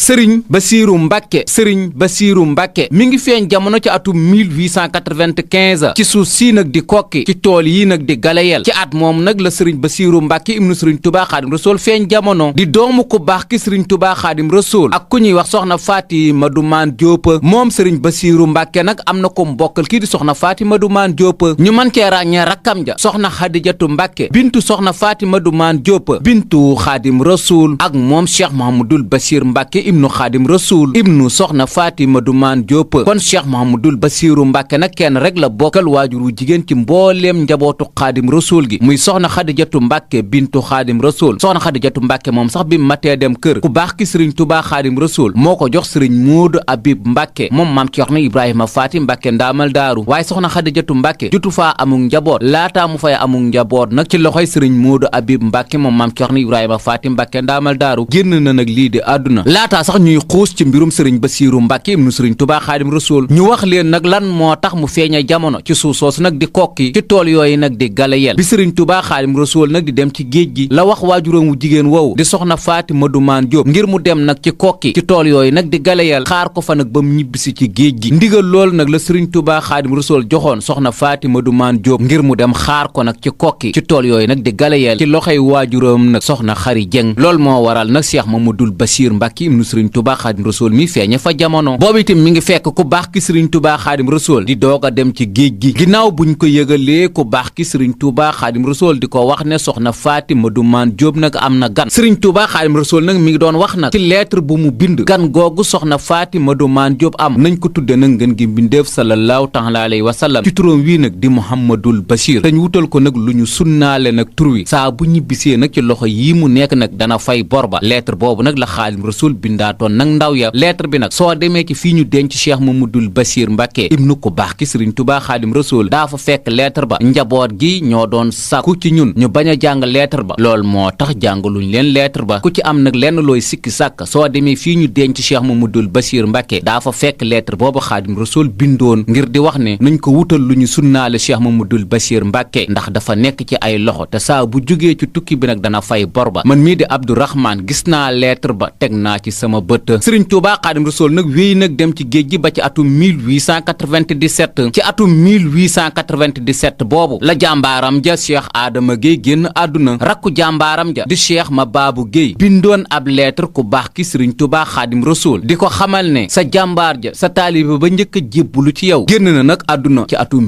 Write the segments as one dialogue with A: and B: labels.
A: sëriñ Basiiru Mbàkke sëriñ Basiiru Mbàkke mi ngi feeñ jamono ci atum 1895 ci suuf sii nag di kokki ci tool yii nag di galayel ci at moom nag la sëriñ Basiiru Mbàkke ibnu sëriñ Tuubaa Xaadim Rasuul feeñ jamono di doomu ku baax ki sëriñ Tuubaa Xaadim Rasuul ak ku ñuy wax soxna Fatima du Maan Jóob moom sëriñ Basiiru Mbàkke nag am na ko mbokkal kii di soxna Fatima du Maan Jóob ñu mën cee ràññee rakkam ja soxna Xadijatu Mbàkke bintu soxna Fatima du Maan Jóob bintu Xaadim Rasuul ak moom Cheikh Mahamadul Basiir Mbàkke ibnu Xaadim Rasuul ibnu soxna Fatima du Maan Jóob kon Cheikh Mahamadul Basiiru Mbàkke nag kenn rek la bokkal waajuru jigéen ci mbooleem njabootu Xaadim Rasuul gi muy soxna Xadijatu Mbàkke bintu Xaadim Rasuul soxna Xadijatu Mbàkke moom sax bi matee dem kër ku baax ki sëriñ Tuubaa Xaadim Rasuul moo ko jox sëriñ Moodu Abib Mbàkke moom maam Ceerno Ibrahima Faati Mbàkke ndaamal daaru waaye soxna Xadijatu Mbàkke jotu faa amuk njaboot laataa mu fay amuk njaboot nag ci loxoy sëriñ Moodu Abib Mbàkke moom maam Ceerno Ibrahima Faati Mbàkke ndaamal daaru génn na nag lii di àdduna laataa sax ñuy xuus ci mbirum sëriñ Basiiru Mbàkke ibnu sëriñ Tuubaa Xaadim Rasuul ñu wax leen nag lan moo tax mu feeña jamono ci suuf soosu nag di kokki ci tool yooyu nag di galayel bi sëriñ Tuubaa Xaadim Rasuul nag di dem ci géej gi la wax waajuram wu jigéen woowu di soxna Fatima du Maan Jóob ngir mu dem nag ci kokki ci tool yooyu nag di galayel xaar ko fa nag ba mu ñibbisi ci géej gi ndigal loolu nag la sëriñ Tuubaa Xaadim Rasuul joxoon soxna Fatima du Maan Jóob ngir mu dem xaar ko nag ci kokki ci tool yooyu nag di galayel ci loxoy waajuram nag soxna Xari Jeng loolu moo waral nag Cheikh Mamadul Basiir Mbàkke ibnu sëriñ Tuubaa Xaadim Rasuul mi feeña fa jamono boobu itam mi ngi fekk ku baax ki sëriñ Tuubaa Xaadim Rasuul di doog a dem ci géej gi ginnaaw buñ ko yëgalee ku baax ki sëriñ Tuubaa Xaadim Rasuul di ko wax ne soxna Fatima du Maan Jóob nag am na gan sëriñ Tuubaa Xaadim Rasuul nag mi ngi doon wax nag ci lettre bu mu bind gan googu soxna Fatima du Maan Jóob am nañ ko tudde nag ngeen gi mbindeef sallallahu taala alayhi wa sallam ci turam wii nag di Muhammadul Basiir dañ wutal ko nag lu ñu sunnaale nag tur wi saa bu ñibbisee nag ci loxo yii mu nekk nag dana fay bor ba lettre boobu nag la Xaadim Rasuul bindaatoon nag ndaw ya lettre bi nag soo demee ci fii ñu denc Cheikh Mamadul Basiir Mbàkke ibnu ko baax ki sëriñ Tuubaa Xaadim Rasuul daa fa fekk lettre ba njaboot gi ñoo doon sàkku ci ñun ñu bañ a jàng lettre ba lool moo tax jàngaluñ leen lettre ba ku ci am nag lenn looy sikki sàkk soo demee fii ñu denc Cheikh Mamadul Basiir Mbàkke daa fa fekk lettre boobu Xaadim Rasuul bindoon ngir di wax ne nañ ko wutal lu ñu sunnaale Cheikh Mamadul Basiir Mbàkke ndax dafa nekk ci ay loxo te saa bu jógee ci tukki bi nag dana fay bor ba man mii di Abdourahman gis naa lettre ba teg naa ci sama bët sëriñ Tuubaa Xaadim Rasuul nag wéy nag dem ci géej gi ba ci atum 1897 ci atum 1897 boobu la jàmbaaram ja Cheikh Adama Gueye génn àdduna rakku jàmbaaram ja di Cheikh Mabaabu Gueye bindoon ab lettre ku baax ki sëriñ Tuubaa Xaadim Rasuul di ko xamal ne sa jàmbaar ja sa taalibe ba njëkk a jébbalu ci yow génn na nag àdduna ci atum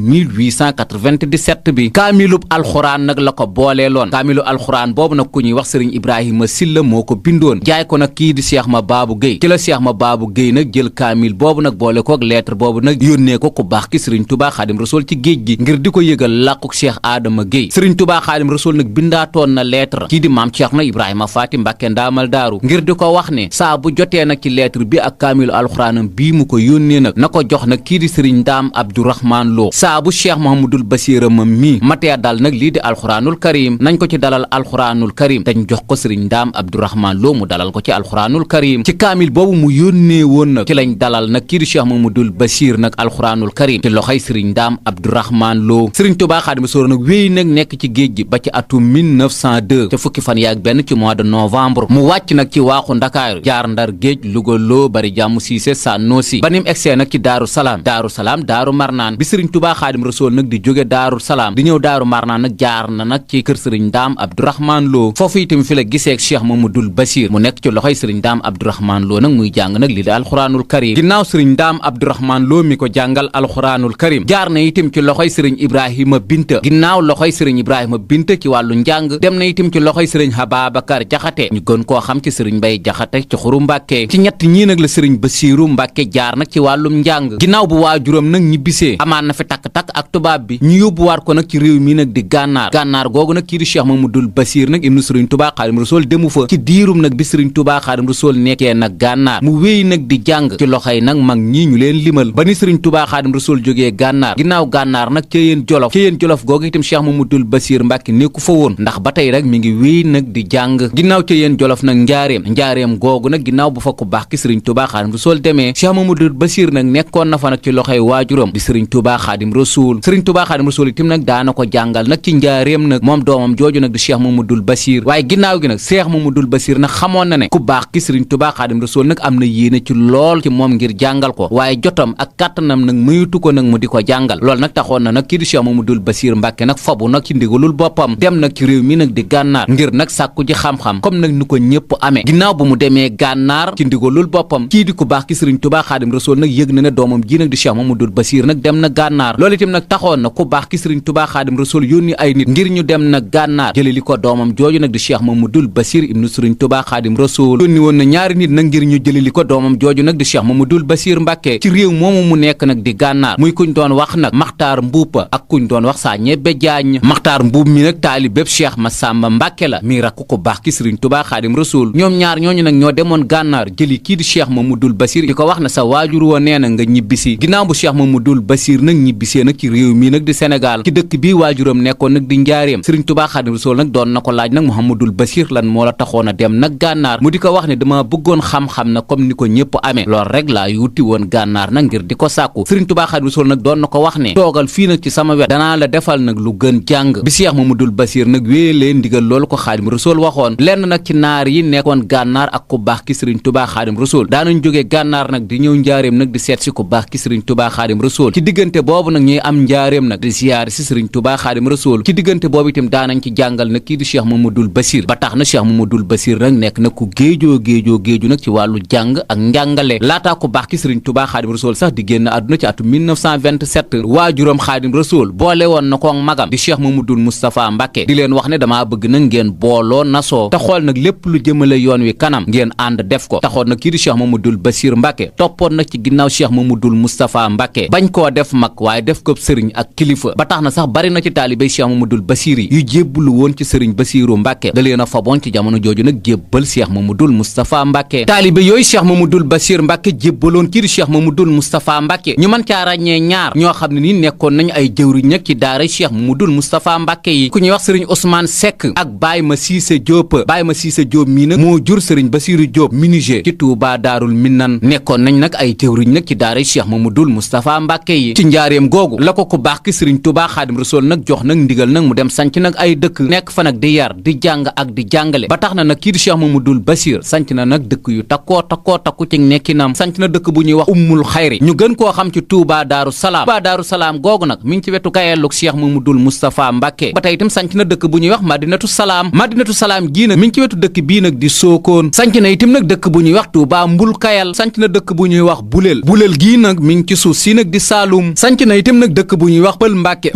A: 1897 bi kaamilub alxuraan nag la ko booleeloon kaamilu alxuraan boobu nag ku ñuy wax sëriñ Ibrahima Silla moo ko bindoon jaay ko nag kii di Cheikh Mabaabu Gueye ci la Cheikh Mabaabu Gueye nag jël kaamil boobu nag boole koog lettre boobu nag yónnee ko ku baax ki sëriñ Tuubaa Xaadim Rasuul ci géej gi ngir di ko yëgal làquk Cheikh Adama Gueye sëriñ Tuubaa Xaadim Rasuul nag bindaatoon na lettre kii di maam Ceerno Ibrahima Faati Mbàkke ndaamal daaru ngir di ko wax ne saa bu jotee nag ci lettre bi ak kaamilu alxuraanam bii mu ko yónnee nag na ko jox nag kii di sëriñ Ndaam Abdourahman Lo saa bu Cheikh Mahamadul Basiir mam mii matee dal nag lii di alxuraanul karim nañ ko ci dalal alxuraanul karim dañ jox ko sëriñ Ndaam Abdourahman Lo mu dalal ko ci alxuraanul karim ci kaamil boobu mu yónnee woon nag ci lañ dalal nag kii di Cheikh Mamadul Basiir nag alxuraanul karim ci loxoy sëriñ Ndaam Abdourahman Lo sëriñ Tuubaa Xaadim Rasuul nag wéy nag nekk ci géej gi ba ci atum 1902 ca fukki fan yaak benn ci mois de novembre mu wàcc nag ci waaxu Ndakaaru jaar Ndar géej Louga Lo bari jàmm Siise Sànnoosi ba nim egsee nag ci Daaru Salaam Daaru Marnaan bi sëriñ Tuubaa Xaadim Rasuul nag di jóge Daaru Salaam di ñëw Daaru Marnaan nag jaar na nag ci kër sëriñ Ndaam Abdourahman Lo foofu itam fi la giseek Cheikh Mamadul Basiir mu nekk ci loxoy sëriñ Ndaam Abdourahman Lo nag muy jàng nag lii di alxuraanul karim ginnaaw sëriñ Ndaam Abdourahman Lo mi ko jàngal alxuraanul karim jaar na itam ci loxoy sëriñ Ibrahima Binta ginnaaw loxoy sëriñ Ibrahima Binta ci wàllu njàng dem na itam ci loxoy sëriñ Ababacar Jaxate ñu gën koo xam ci sëriñ Mbay Jaxate ci Xuru Mbàkke ci ñett ñii nag la sëriñ Basiiru Mbàkke jaar nag ci wàllum njàng ginnaaw bu waajuram nag ñibbisee amaan na fi takk-takk ak tubaab bi ñu yóbbuwaat ko nag ci réew mi nag di gànnaar googu nag kii di Cheikh Mamadul Basiir nag ibnu sëriñ Tuubaa Xaadim Rasuul demu fa ci diirum nag bi sëriñ Tuubaa Xaadim Rasuul nekkee nag gànnaar mu wéy nag di jàng ci loxoy nag mag ñii ñu leen limal ba ni sëriñ Tuubaa Xaadim Rasuul jógee gànnaar ginnaaw gànnaar nag ca yéen jolof googu itam Cheikh Mamadul Basiir Mbàkke nekku fa woon ndax ba tey rek mi ngi wéy nag di jàng ginnaaw ca yéen jolof nag njaareem googu nag ginnaaw bu fa ku baax ki sëriñ Tuubaa Xaadim Rasuul demee Cheikh Mamadul Basiir nag nekkoon na fa nag ci loxoy waajuram di sëriñ Tuubaa Xaadim Rasuul sëriñ Tuubaa Xaadim Rasuul itam nag daana ko jàngal nag ci njaareem nag moom doomam jooju nag di Cheikh Mamadul Basiir waaye ginnaaw gi nag Cheikh Mamadul Basiir nag xamoon na ne ku baax ki sëriñ Tuubaa Touba Xaadim Rasuul nag am na yéene ci lool ci moom ngir jàngal ko waaye jotam ak kàttanam nag mayutu ko nag mu di ko jàngal loolu nag taxoon na nag kii di Cheikh Mamadou Bassir Mbàkke nag fabu nag ci ndigalul boppam dem nag ci réew mi nag di gànnaar ngir nag sàkku ji xam-xam comme nag ni ko ñëpp amee ginnaaw bu mu demee gànnaar ci ndigalul boppam kii di ku baax ki Sëriñ Touba Xaadim Rasuul nag yëg na ne doomam ji nag di Cheikh Mamadou Bassir nag dem na gànnaar loolu itam nag taxoon na ku baax ki Sëriñ Touba Xaadim Rasuul yónni ay nit ngir ñu dem nag gànnaar jële li ko doomam jooju nag di Cheikh Mamadou Bassir ibnu Sëriñ Touba Xaadim Rasuul yónni woon na ñaari nit nag ngir ñu jële li ko doomam jooju nag di Cheikh Mamadou Bassir Mbàkke ci réew moomu mu nekk nag di gànnaar muy kuñ doon wax nag Maxtaar Mbuupa ak kuñ doon wax saa ñebbe jaañ Maxtaar Mbuub mi nag taalibeb Cheikh Massamba Mbàkke la mi rakku ko baax ki Sëriñ Touba Xaadim Rasuul ñoom ñaar ñooñu nag ñoo demoon gànnaar jëli kii di Cheikh Mamadou Bassir di ko wax na sa waajur woo nee na nga ñibbisi ginnaaw bu Cheikh Mamadou Bassir nag ñibbisee nag ci réew mi nag di Sénégal ci dëkk bii waajuram nekkoon nag di njaareem Sëriñ Touba Xaadim Rasuul nag doon na ko laaj nag Mouhamadou Bassir lan moo la taxoon a dem nag gànnaar mu di ko wax ne dama bëggoon xam-xam na comme ni ko ñëpp amee lool rek laa yuuti woon gànnaar nag ngir di ko sàkku Sëriñ Touba Xaadim Rasuul nag doon na ko wax ne toogal fii nag ci sama wet danaa la defal nag lu gën jàng bi Cheikh Mamadou Bassir nag wéelee ndigal loolu ko Xaadim Rasuul waxoon lenn nag ci naar yi nekkoon gànnaar ak ku baax ki Sëriñ Touba Xaadim Rasuul daanañ jógee gànnaar nag di ñëw njaareem nag di seet si ku baax ki Sëriñ Touba Xaadim Rasuul ci diggante boobu nag ñuy am njaareem nag di ziyaar si Sëriñ Touba Xaadim Rasuul ci diggante boobu itam daanañ ci jàngal nag kii di Cheikh Mamadou Bassir ba tax na Cheikh Mamadou Bassir nag nekk nag ku géeju nag ci wàllu jàng ak njàngale laataa ku baax ki Sëriñ Touba Xaadim Rasuul sax di génn àdduna ci atum 1927 waajuram Xaadim Rasuul boole woon na ko magam di Cheikh Mamadou Moustapha Mbàkke di leen wax ne damaa bëgg nag ngeen booloo nasoo te xool nag lépp lu jëmale yoon wi kanam ngeen ànd def ko taxoon nag kii di Cheikh Mamadou Bassir Mbàkke toppoon nag ci ginnaaw Cheikh Mamadou Moustapha Mbàkke bañ koo def mag waaye def ko sëriñ ak kilifa ba tax na sax bari na ci taalibey Cheikh Mamadou Bassir yi yu jébbalu woon ci sëriñ Bassiru Mbàkke da leen a faboon ci jamono jooju nag jébbal Cheikh Mamadou Moustapha Mbàkke taalibe yooyu Cheikh Mamadou Bassir Mbàkke jébbaloon kii di Cheikh Mamadou Moustapha Mbàkke ñu mën caa ràññee ñaar ñoo xam ne nii nekkoon nañ ay jëwriñ nag ci daara Cheikh Mamadou Moustapha Mbàkke yi ku ñuy wax sëriñ Ousmane Seck ak Baye Ma Cissé Diop Baye Ma Cissé Diop mii nag moo jur sëriñ Bassirou Diop menuisier ci Touba Daarul Minnan nekkoon nañ nag ay jëwriñ nag ci daara Cheikh Mamadou Moustapha Mbàkke yi ci njaareem googu la ko ku baax ki Sëriñ Touba Xaadim Rasuul nag jox nag ndigal nag mu dem sanc nag ay dëkk nekk fa nag di yar di jàng ak di jàngale ba tax na nag kii di Cheikh Mamadou Bassir sanc na nag dëkk yu takku ci nekkinam sanc na dëkk bu ñuy wax Ummul Xayri ñu gën koo xam ci Touba Daaru Salaam googu nag mi ngi ci wetu kayelluk Cheikh Mamadou Moustapha Mbàkke ba tey itam sanc na dëkk bu ñuy wax Madinatu Salaam gii nag mi ngi ci wetu dëkk bii nag di Sookoon sanc na itam nag dëkk bu ñuy wax Touba Mbul Kayal sanc na dëkk bu ñuy wax Bulel gii nag mi ngi ci suuf si nag di Saalum sanc na itam nag dëkk bu ñuy wax Pël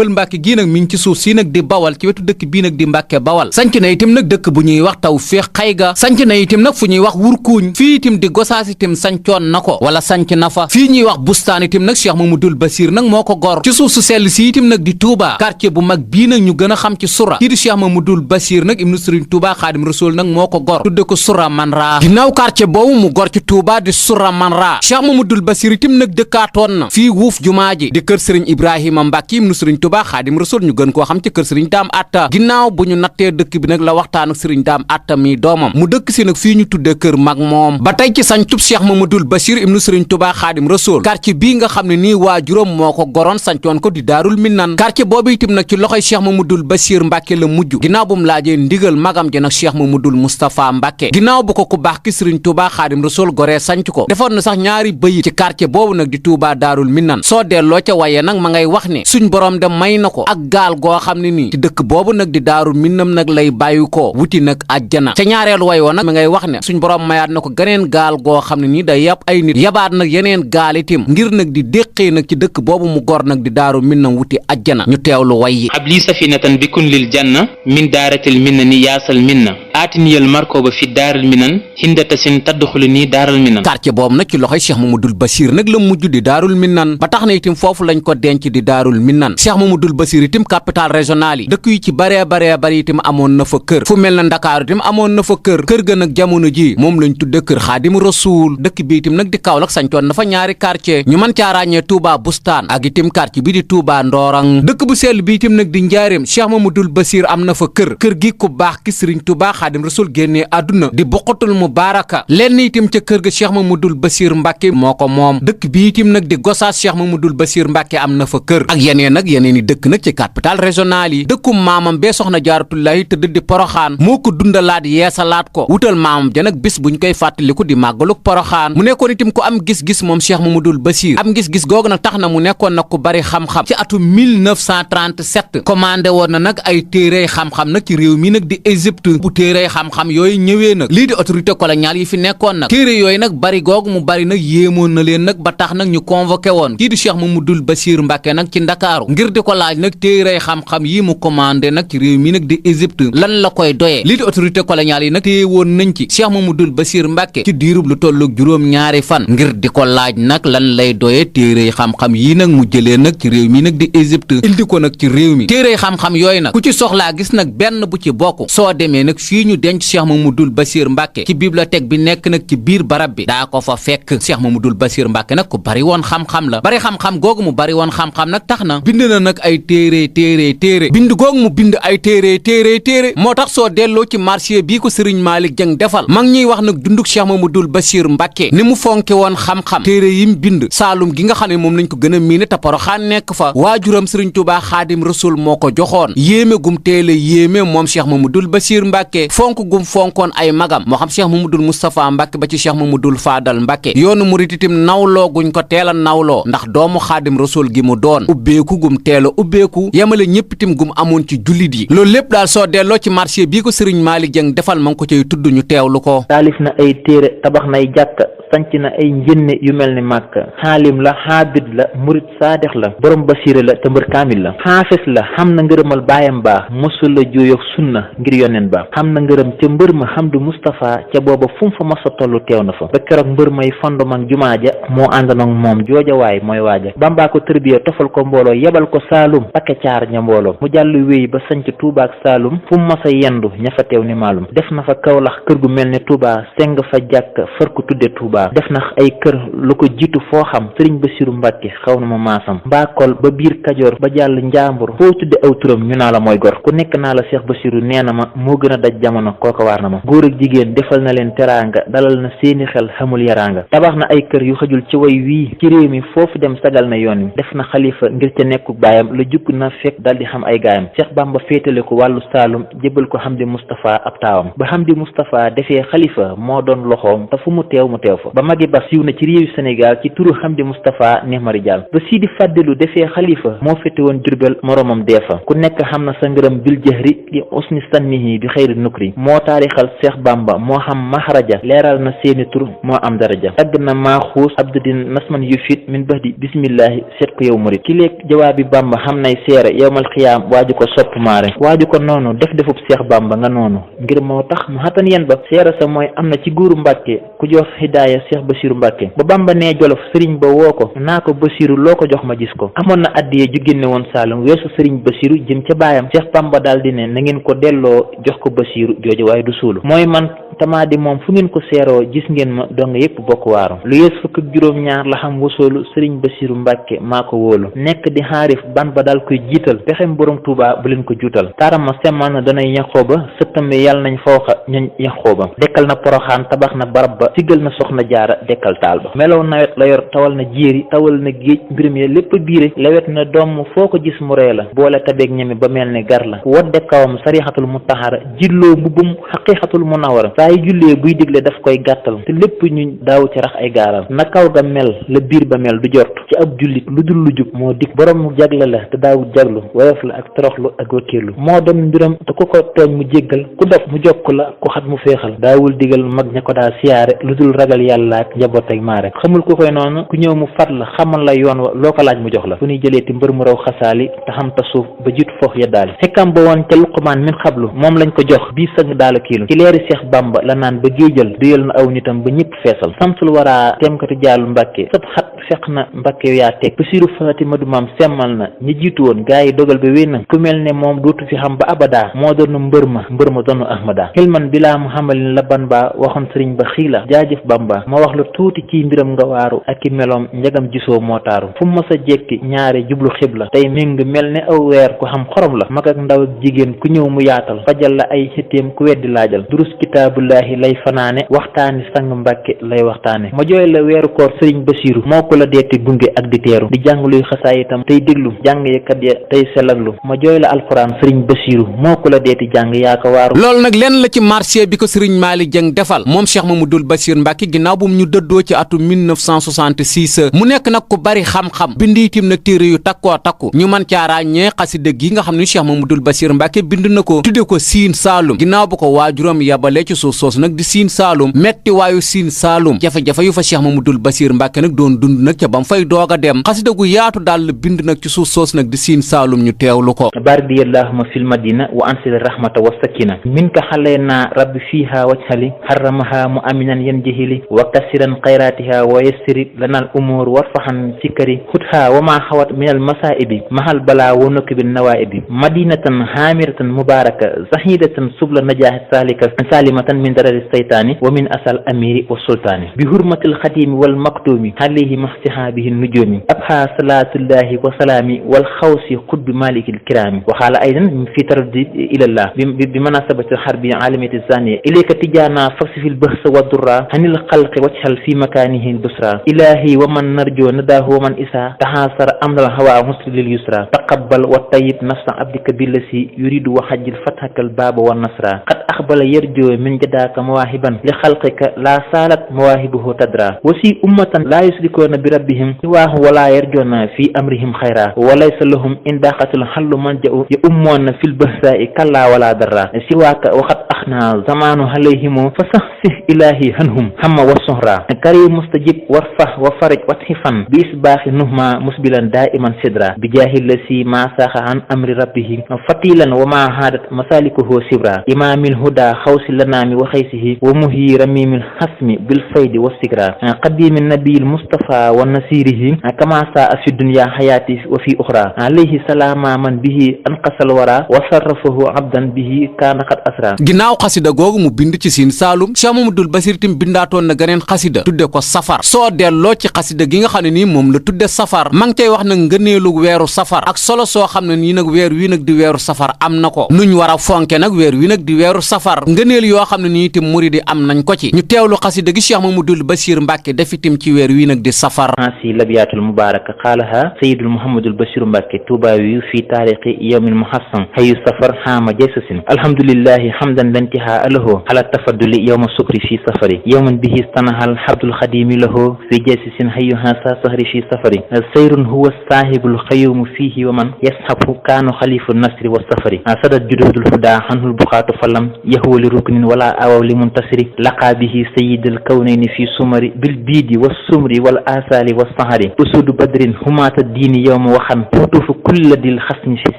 A: Mbàkke gii nag mi ngi ci suuf si nag di Bawal ci wetu dëkk bii nag di Mbàkke Bawal sanc na itam nag dëkk bu ñuy wax Tawfeex Xayga sanc na itam nag fu ñuy wax Wurkuuñ fii itam di Gosaas itam sancoon na ko wala sanc na fa fii ñuy wax Bustaan itam nag Cheikh Mamadou Bassir nag moo ko gor ci suuf su sell si itam nag di Touba quartier bu mag bii nag ñu gën a xam ci Sura kii di Cheikh Mamadou Bassir nag ibnu Sëriñ Touba Xaadim Rasuul nag moo ko gor tudde ko Sura Manra ginnaaw quartier boobu mu gor ci Touba di Sura Manra Cheikh Mamadou Bassir itam nag dëkkaatoon na fii wuuf jumaa ji di kër Sëriñ Ibrahima Mbàkke ibnu Sëriñ Touba Xaadim Rasuul ñu gën koo xam ci kër Sëriñ Daam Atta ginnaaw bu ñu nattee dëkk bi nag la waxtaan ak Sëriñ Daam Atta mi doomam mu dëkk si nag fii ñu tudde kër mag moom ba tey ci sañtub Cheikh Mamadou Bassir ibnu Sëriñ Touba Xaadim Rasuul quartier bii nga xam ne nii waajuram moo ko goroon sancoon ko di Daarul Minnan quartier boobu itam nag ci loxoy Cheikh Mamadou Bassir Mbàkke la mujj ginnaaw bu mu laajee ndigal magam ji nag Cheikh Mamadou Moustapha Mbàkke ginnaaw bu ko ku baax ki Sëriñ Touba Xaadim Rasuul goree sanc ko defoon na sax ñaari bëyi ci quartier boobu nag di Touba Daarul Minnan soo delloo ca waye nag ma ngay wax ne suñ borom dem may na ko ak gaal goo xam ne nii ci dëkk boobu nag di Daarul Minnan nag lay bàyyi ko wuti nag àjjana ca ñaareelu way woo nag ma ngay wax ne suñ borom mayaat na ko geneen gaal goo xam ne nii day yab ay nit yabaat nag yeneen gaal itim ngir nag di déqee nag ci dëkk boobu mu gor nag di Daarul Minnan wuti àjjana ñu teewlu way yi
B: abli safinatan bikun lil janna min daaratil minna ni yaasal minna aatiniyal markoba fi daaral minan hindata sin tadduxulu nii daaral minan
A: quartier boobu nag ci loxoy Cheikh Mamadou Bassir nag la mujj di Daarul Minnan ba tax na itam foofu lañ ko denc di Daarul Minnan Cheikh Mamadou Bassir itam capital régional yi dëkk yu ci baree bari itam amoon na fa kër fu mel na Ndakaaru itam amoon na fa kër ga nag jamono ji moom lañ tudde kër Xaadim Rasuul dëkk bi itam nag di Kaolack sancoon na fa ñaari quartier ñu mën caa ràññee Touba Bustaan ak itam quartier bi di Touba Ndorang dëkk bu sell bi itam nag di Njaaréem Cheikh Mamadou Bassir am na fa kër gi ku baax ki Sëriñ Touba Xaadim Rasul génnee àdduna di Boqatul Mubaaraka lenn itam ca kër ga Cheikh Mamadul Basir Mbàkke moo ko moom dëkk bi itam nag di Gosaas Cheikh Mamadul Basir Mbàkke am na fa kër ak yeneen i dëkk nag ci capital régional yi dëkkum maamam bee soxna Jaaratullaahi tëdd di Poroxaan moo ko dundalaat yeesalaat ko wutal maamam ja nag bis buñ koy fàttaliku di màggaluk Poroxaan mu nekkoon itam ko am gis-gis moom Cheikh Mamadul Basir am gis-gis googu nag tax na mu nekkoon nag ku bari xam-xam ci atum 1937 commandé woon na nag ay téere xam-xam nag ci réew mi nag di Égypte bu téere xam-xam yooyu ñëwee nag lii di autorité coloniale yi fi nekkoon nag téere yooyu nag bari googu mu bari nag yéemoon na leen nag ba tax nag ñu convoqué woon kii di Cheikh Mamadul Basir Mbàkke nag ci Ndakaaru ngir di ko laaj nag téere xam-xam yi mu commandé nag ci réew mi nag di Égypte lan la koy doyee lii di autorité coloniale yi nag téye woon nañ ci Cheikh Mamadul Basir Mbàkke ci diirub lu tollu juróom-ñaari fan ngir di ko laaj nag lan lay doyee téere xam-xam yi nag mu jëlee nag ci réew mi nag di Égypte indi ko nag ci réew mi téere xam-xam yooyu nag ku ci soxlaa gis nag benn bu ci bokk soo demee nag fii ñu denc Cheikh Mamadul Basir Mbàkke ci bibliothèque bi nekk nag ci biir barab bi daa ko fa fekk Cheikh Mamadul Basir Mbàkke nag ku bari woon xam-xam la bari xam-xam googu mu bari woon xam-xam nag tax na bind na nag ay téere bind googu mu bind ay téere moo tax soo delloo ci marché bii ko Serigne Malick Dieng defal mag ñuy wax nag dunduk Cheikh Mamadul Basir Mbàkke ni mu fonke woon xam-xam téere yim bind Saalum gi nga xam ne moom lañ ko gën a miine te Poroxaan nekk fa waajuram Serigne Touba Xaadim Rasul moo ko joxoon yéeme gum teele yéeme moom Cheikh Mamadul Basir Mbàkke fonk gum fonkoon ay magam moo xam Cheikh Mamadul Moustapha Mbàkke ba ci Cheikh Mamadul Faadal Mbàkke yoonu murit itam nawloo guñ ko teel a nawloo ndax doomu Xaadim Rasul gi mu doon ubbeeku gum teel a ubbeeku yemale ñëpp itam gum amoon ci jullit yi loolu lépp daal soo delloo ci marché bii ko Serigne Malick Dieng defal ma ngi ko cay tudd ñu teewlu ko.
C: taalif na ay téere tabax nay jàkka sanc na ay njënne yu mel ni màkk xaalim la xaabid la murit saadex la borom basiira la te mbër kaamil la xaafis la xam na ngërëmal baayam baa mosul la juuyoog sunna ngir yoneen ba xam na ngërëm ca mbër ma Hamdu Moustapha ca booba fu mu fa masa tollu teew na fa ba keroog mbër may fondement jumaa ja moo àndanoog moom jooja waay mooy waaja bambaa ko tërbiya tofal ko mbooloo yebal ko Saalum pakke caar ña mbooloo mu jàll wéy ba sanc Tuubaa ak Saalum fu mu masa yendu ña fa teew ni maalum def na fa Kawlax kër gu mel ne Tuubaa seng fa jàkk far ko tudde Tuubaa def na ay kër lu ko jiitu foo xam Sëriñ Basiru Mbàkke xaw na ma maasam mbaakol ba biir Kajoor ba jàll Njaambur foo tudde aw turam ñu naa la mooy gor ku nekk naa la Cheikh Basiru nee na ma moo gën a daj jamono kooka waar na ma góor ak jigéen defal na leen teraanga dalal na seeni xel xamul yaraanga tabax na ay kër yu xajul ci way wii ci réew mi foofu dem sagal na yoon wi def na xalifa ngir ca nekku baayam la jukk na fekk dal di xam ay gaayam Cheikh Bamba féetale ko wàllu Saalum jébal ko Hamdi Moustapha ab taawam ba Hamdi Moustapha defee xalifa moo doon loxoom te fu mu teew fa ba magi ba siiw na ci réewu Sénégal ci turu Hamdi Moustapha Nehmari Dial ba Sidi Fàddilu defee xalifa moo féete woon Jurbel moromam deefa ku nekk xam na sa ngërëm bil jahri di usni sannihi bi xëyri nukri moo taarixal Cheikh Bamba moo xam mahraja leeral na seeni tur moo am daraja tagg na maaxuus abdudin nasman yufit min bahdi bismillahi seet ko yow murit ki léeg jawaabi Bamba xam nay seere yowmal xiyaam waaju ko sopp maare waaju ko noonu defub Cheikh Bamba nga noonu ngir moo tax mu xatan yen ba seere sa mooy am na ci guuru Mbàkke ku jox hidaaya Cheikh Basiru Mbàkke ba Bamba nee Jolof sëriñ ba woo ko naa ko Basiru loo ko jox ma gis ko amoon na addiye ju génne woon Saalum weesu sëriñ Basiru jëm ca baayam Cheikh Bamba daal di ne na ngeen ko delloo jox ko Basiru jooju waaye du suulu mooy man tamaa di moom fu ngeen ko seeroo gis ngeen ma dong yépp bokk waaru lu yees fukk ak juróom-ñaar la xam wasoolu sëriñ Basiru Mbàkke maa ko wóolu nekk di xaarif ban ba daal koy jiital pexem borom Tuubaa bu leen ko juutal taaram ma semmaan na danay yaxoo ba sëttam bi yàlla nañ fawxa ñañ yaxoo ba dekkal na Poroxaan tabax na barab ba siggal na soxna jaara dekkal taal ba melow nawet la yor tawal na jéeri tawal na géej mbirum ya lépp biire lewet na doom foo ko gis mu ree la boole tabeeg ñami ba mel ne gar la wodde kawam sarixatul mutahara jilloo mbubbum xaqiqatul munawara saa yu jullee buy digle daf koy gàttal te lépp ñu daaw ci rax ay gaaral na kaw ga mel la biir ba mel du jort ci ab jullit lu dul lu jub moo dik borom jagle la te daaw jaglu woyof la ak toroxlu ak wakkiirlu moo doon mbiram te ku ko tooñ mu jéggal ku dof mu jokk la ku xat mu féexal daawul digal mag ña ko daa siyaare lu dul ragal yàlla ak njaboot ak maare xamul ku koy noonu ku ñëw mu fat la xamal la yoon wa loo ko laaj mu jox la fu ñuy jëlee ti mbër mu raw xasaali te xam ta suuf ba jiitu foox ya daali xekkam ba woon ca Luqmaan min xablu moom lañ ko jox bii sëng daala kiilu ci leeri Seex Bamba la naan ba géejal duyal na aw nitam ba ñëpp feesal samsul waraa teemkati jaalu Mbàkke sab xat feq na Mbàkke yaa teg Basiiru Fatima du maam semmal na ñi jiitu woon gaa yi dogal ba wéy na ku mel ne moom dootu fi xam ba abada moo doon mbër ma doonu ahmada xilman bilaa mu xamalin la ban ba waxoon sëriñ ba xiila jaajëf Bamba ma wax la tuuti ci mbiram nga waaru ak i meloom njagam gisoo moo taaru fu mu mës a jekki ñaare jublu xibla tey méng mel ne aw weer ku xam xorom la mag ak ndaw ak jigéen ku ñëw mu yaatal fajal la ay xitteem ku weddi laajal durus kitaabullaahi lay fanaane waxtaani sang Mbàkke lay waxtaane ma jooy la weeru koor sëriñ Basiiru moo ko la deeti gunge ak di teeru di jàng luy xasaay itam tey déglu jàng yekat ya tey selaglu ma jooy la alxuraan sëriñ Basiiru moo ko la deeti jàng yaa ko waaru
A: loolu nag lenn la ci marché bi ko sëriñ Malick Dieng defal moom Cheikh Mamadou Bassir Mbacke ginnaaw bu mu ñu dëddoo ci atum 1966 mu nekk nag ku bari xam-xam bind itam nag téere yu takkoo takku ñu mën caa ràññee xasida gi nga xam ne Cheikh Mamadou Bassir Mbacke bind na ko tudde ko Siin Saalum ginnaaw bu ko waajuram yabalee ci suuf soosu nag di Siin Saalum metti waayu Siin Saalum jafe-jafe yu fa Cheikh Mamadou Bassir Mbacke nag doon dund nag ca bam fay doog a dem xasida gu yaatu daal la bind nag ci suuf soosu nag di Siin Saalum ñu teewlu ko
C: bardi allahumma fil madina wa ansil rahmata wa sakina minka xalayna rabbi fiha wajhali harramaha mu aminan yan jihili wa kasiran xayratiha wa yassiri lanal umur warfahan sikari hutha wa ma xawat min al masaibi mahal bala wa nukibi nawaibi madinatan hamiratan mubaraka zahidatan subla najahi salika salimatan min darari saytani wa min asal amiri wa sultani bi hurmatil xatimi wal maktumi alayhi mahsihabihi nujumi abha salatullahi wa salami wal xawsi qutbi malikil kirami wa xaala aydan fi taraddud ilallah bi manasabati harbi alamati zaniya ilayka tijana faksifil bahsa wa durra hanil xalqi wajhal fi makanihi albusra ilahi wa man narjo nadahu wa man isa tahasara amnal hawa musli lil yusra taqabbal wa tayyib nafsa abdika billasi yuridu wa hajjil fathakal baba wa nasra qad akhbala yarjo min jadaka mawahiban li khalqika la salat mawahibuhu tadra wasi ummatan la yusrikuna bi rabbihim siwahu wa la yarjuna fi amrihim khayra wa laysa lahum indaqatul hallu manja'u ya ummuna fil bahsa'i kalla wala darra siwaka wa qad akhna zamanu alayhim fasahsih ilahi hanhum hamma wa suhra karim mustajib warfah wa farij wathifan bi isbahi nuhma musbilan da'iman sidra bi jahil lasi ma saha an amri rabbih fatilan wa ma hadat masalikuhu sibra imamil huda khawsi lanami wa khaysihi wa muhi ramimil hasmi bil fayd wa sikra qadimin nabiyil mustafa wa nasirihi kama sa'a fi dunya hayati wa fi ukhra alayhi salama man bihi anqasal wara wa sarrafahu abdan bihi kana qad asra
A: ginnaaw xasida googu mu bind ci Siin Saalum Cheikh Mamadou Bassir tim bindaatoon na geneen xasida tudde ko safar soo delloo ci xasida gi nga xam ne nii moom la tudde safar ma ngi cay wax nag ngëneelu weeru safar ak solo soo xam ne nii nag weer wi nag di weeru safar am na ko nuñ war a fonke nag weer wi nag di weeru safar ngëneel yoo xam ne nii itam muridi am nañ ko ci ñu teewlu xasida gi Cheikh Mamadou Bassir Mbacke def itam ci weer wi nag di safar
C: si labiyatul mubaraka qaalaha sayyidul Muhammadul Bassir Mbacke tuubaawi fi taarixi yawmil muhassam hayu safar xaama jaysasin alhamdulillahi hamdan lantihaa lahu ala tafadduli yawma sukri fi safari yawman bihi stanahal habdul xadimi lahu fi jaysasin hayu hasa sahri fi safari sayrun huwa sahibul xayumu fihi wa man yashabu kaanu xalifu nasri wa safari sadat jududul huda hanhul buxaatu falam yahuwa li ruknin wala awaw li muntasiri laqa bihi sayyidul kawnayni fi sumari bil biidi wa sumri wal asali wa sahari usudu badrin humata diini yawma waxan futufu kulla dil xasmi fi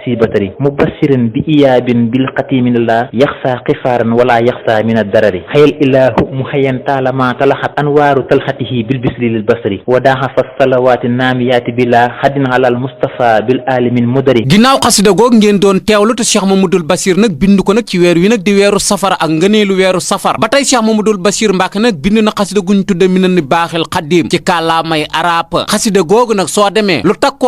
C: sibatari mubassirin bi iyaabin bil xatiminillah yaxsa xifaaran wala yaxsa min addarari xayal ilahu muhayan taalama talaxat anwaaru talxatihi bil bisri lil basari wa daaxa salawaati naamiyaati billah haddin alal mustafa bil alimin mudari
A: ginnaaw xasida goog ngeen doon teewlu te Cheikh Mamadou Bassir nag bind ko nag ci weer wi nag di weeru safar ak ngëneelu weeru safar ba tey Cheikh Mamadou Bassir Mbacke nag bind na xasida guñ tudde Minan Baaxil Xadim ci kàllaamay arab xasida googu nag soo demee lu takku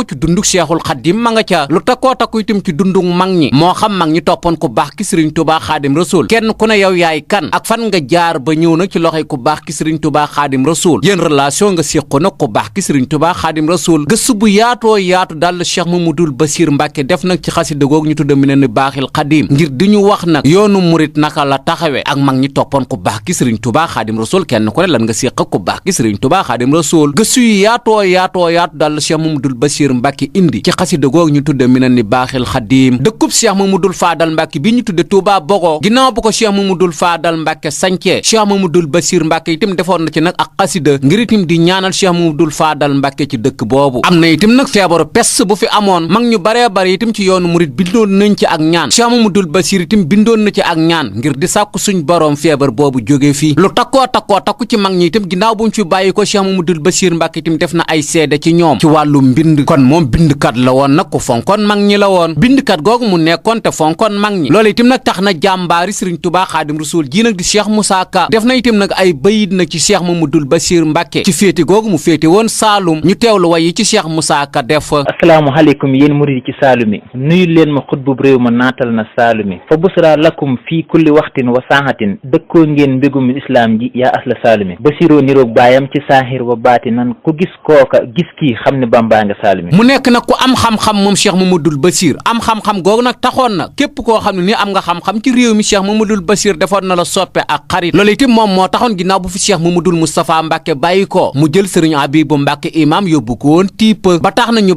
A: ci dunduk Cheikhul Xadim ma nga ca lu takku itam ci dunduk mag ñi moo xam mag ñi toppoon ku baax ki Sëriñ Tuubaa Xaadim Rasuul kenn ku ne yow yaay kan ak fan nga jaar ba ñëw nag ci loxoy ku baax ki Sëriñ Tuubaa Xaadim Rasuul yéen relation nga séqo nag ku baax ki Sëriñ Tuubaa Xaadim Rasuul gëstu bu yaatoo yaatu daal la Cheikh Mamadou Bassir Mbacke def nag ci xasida googu ñu tudde Minan Baaxil Xadim ngir di ñu wax nag yoonu murit naka la taxawee ak mag ñi toppoon ku baax ki Sëriñ Tuubaa Xaadim Rasuul kenn ku ne lan nga séq ku baax ki Sëriñ Tuubaa Xaadim Rasuul gëstu yu yaatoo yaatu daal la Cheikh Mamadou Bassir Mbacke indi ci xasida googu ñu tudde Minan Baaxil Xadim dëkkub Cheikh Mamadou Fadal Mbacke bi ñu tudde Touba Bogo ginnaaw bu ko Cheikh Mamadou Fadal Mbacke sancee Cheikh Mamadou Bassir Mbacke itam defoon na ci nag ak xasida ngir itam di ñaanal Cheikh Mamadou Fadal Mbacke ci dëkk boobu am na itam nag feebaru peste bu fi amoon mag ñu baree bari itam ci yoonu murit bindoon nañ ci ak ñaan Cheikh Mamadul Bachir itam bindoon na ci ak ñaan ngir di sàkku suñ boroom feebar boobu jóge fii lu takku ci mag ñi itam ginnaaw buñ fi bàyyi ko Cheikh Mamadul Bachir Mbàkke itam def na ay seede ci ñoom ci wàllu mbind kon moom bindkat la woon nag ku fonkoon mag ñi la woon bindkat googu mu nekkoon te fonkoon mag ñi loolu itam nag tax na jàmbaari Sëriñ Tuubaa Xaadim Rasuul ji nag di Cheikh Moussa Ka def na itam nag ay bayit nag ci Cheikh Mamadul Bachir Mbàkke ci féete googu mu féete woon Saalum ñu teewlu way yi ci Cheikh Moussa Ka def
C: asalaamaaleykum yéen murid ci Saalumi nuyu leen ma xutbub réew ma naatal na Saalumi fa busra lakum fii kulli waxtin wa saaxatin dëkkoo ngeen mbégum islaam ji yaa asla Saalumi Basiiroo niroog baayam ci saaxir wa baati nan ku gis kooka gis kii xam ne Bambaa nga Saalumi
A: mu nekk nag ku am xam-xam moom Cheikh Mamadul Bachir am xam-xam googu nag taxoon na képp koo xam ne ni am nga xam-xam ci réew mi Cheikh Mamadul Bachir defoon na la soppe ak xarit loolu itam moom moo taxoon ginnaaw bu fi Cheikh Mamadul Moustapha Mbàkke bàyyi ko mu jël sëriñ Abibu Mbàkke imam yóbbu ko woon tiip ba tax na ñu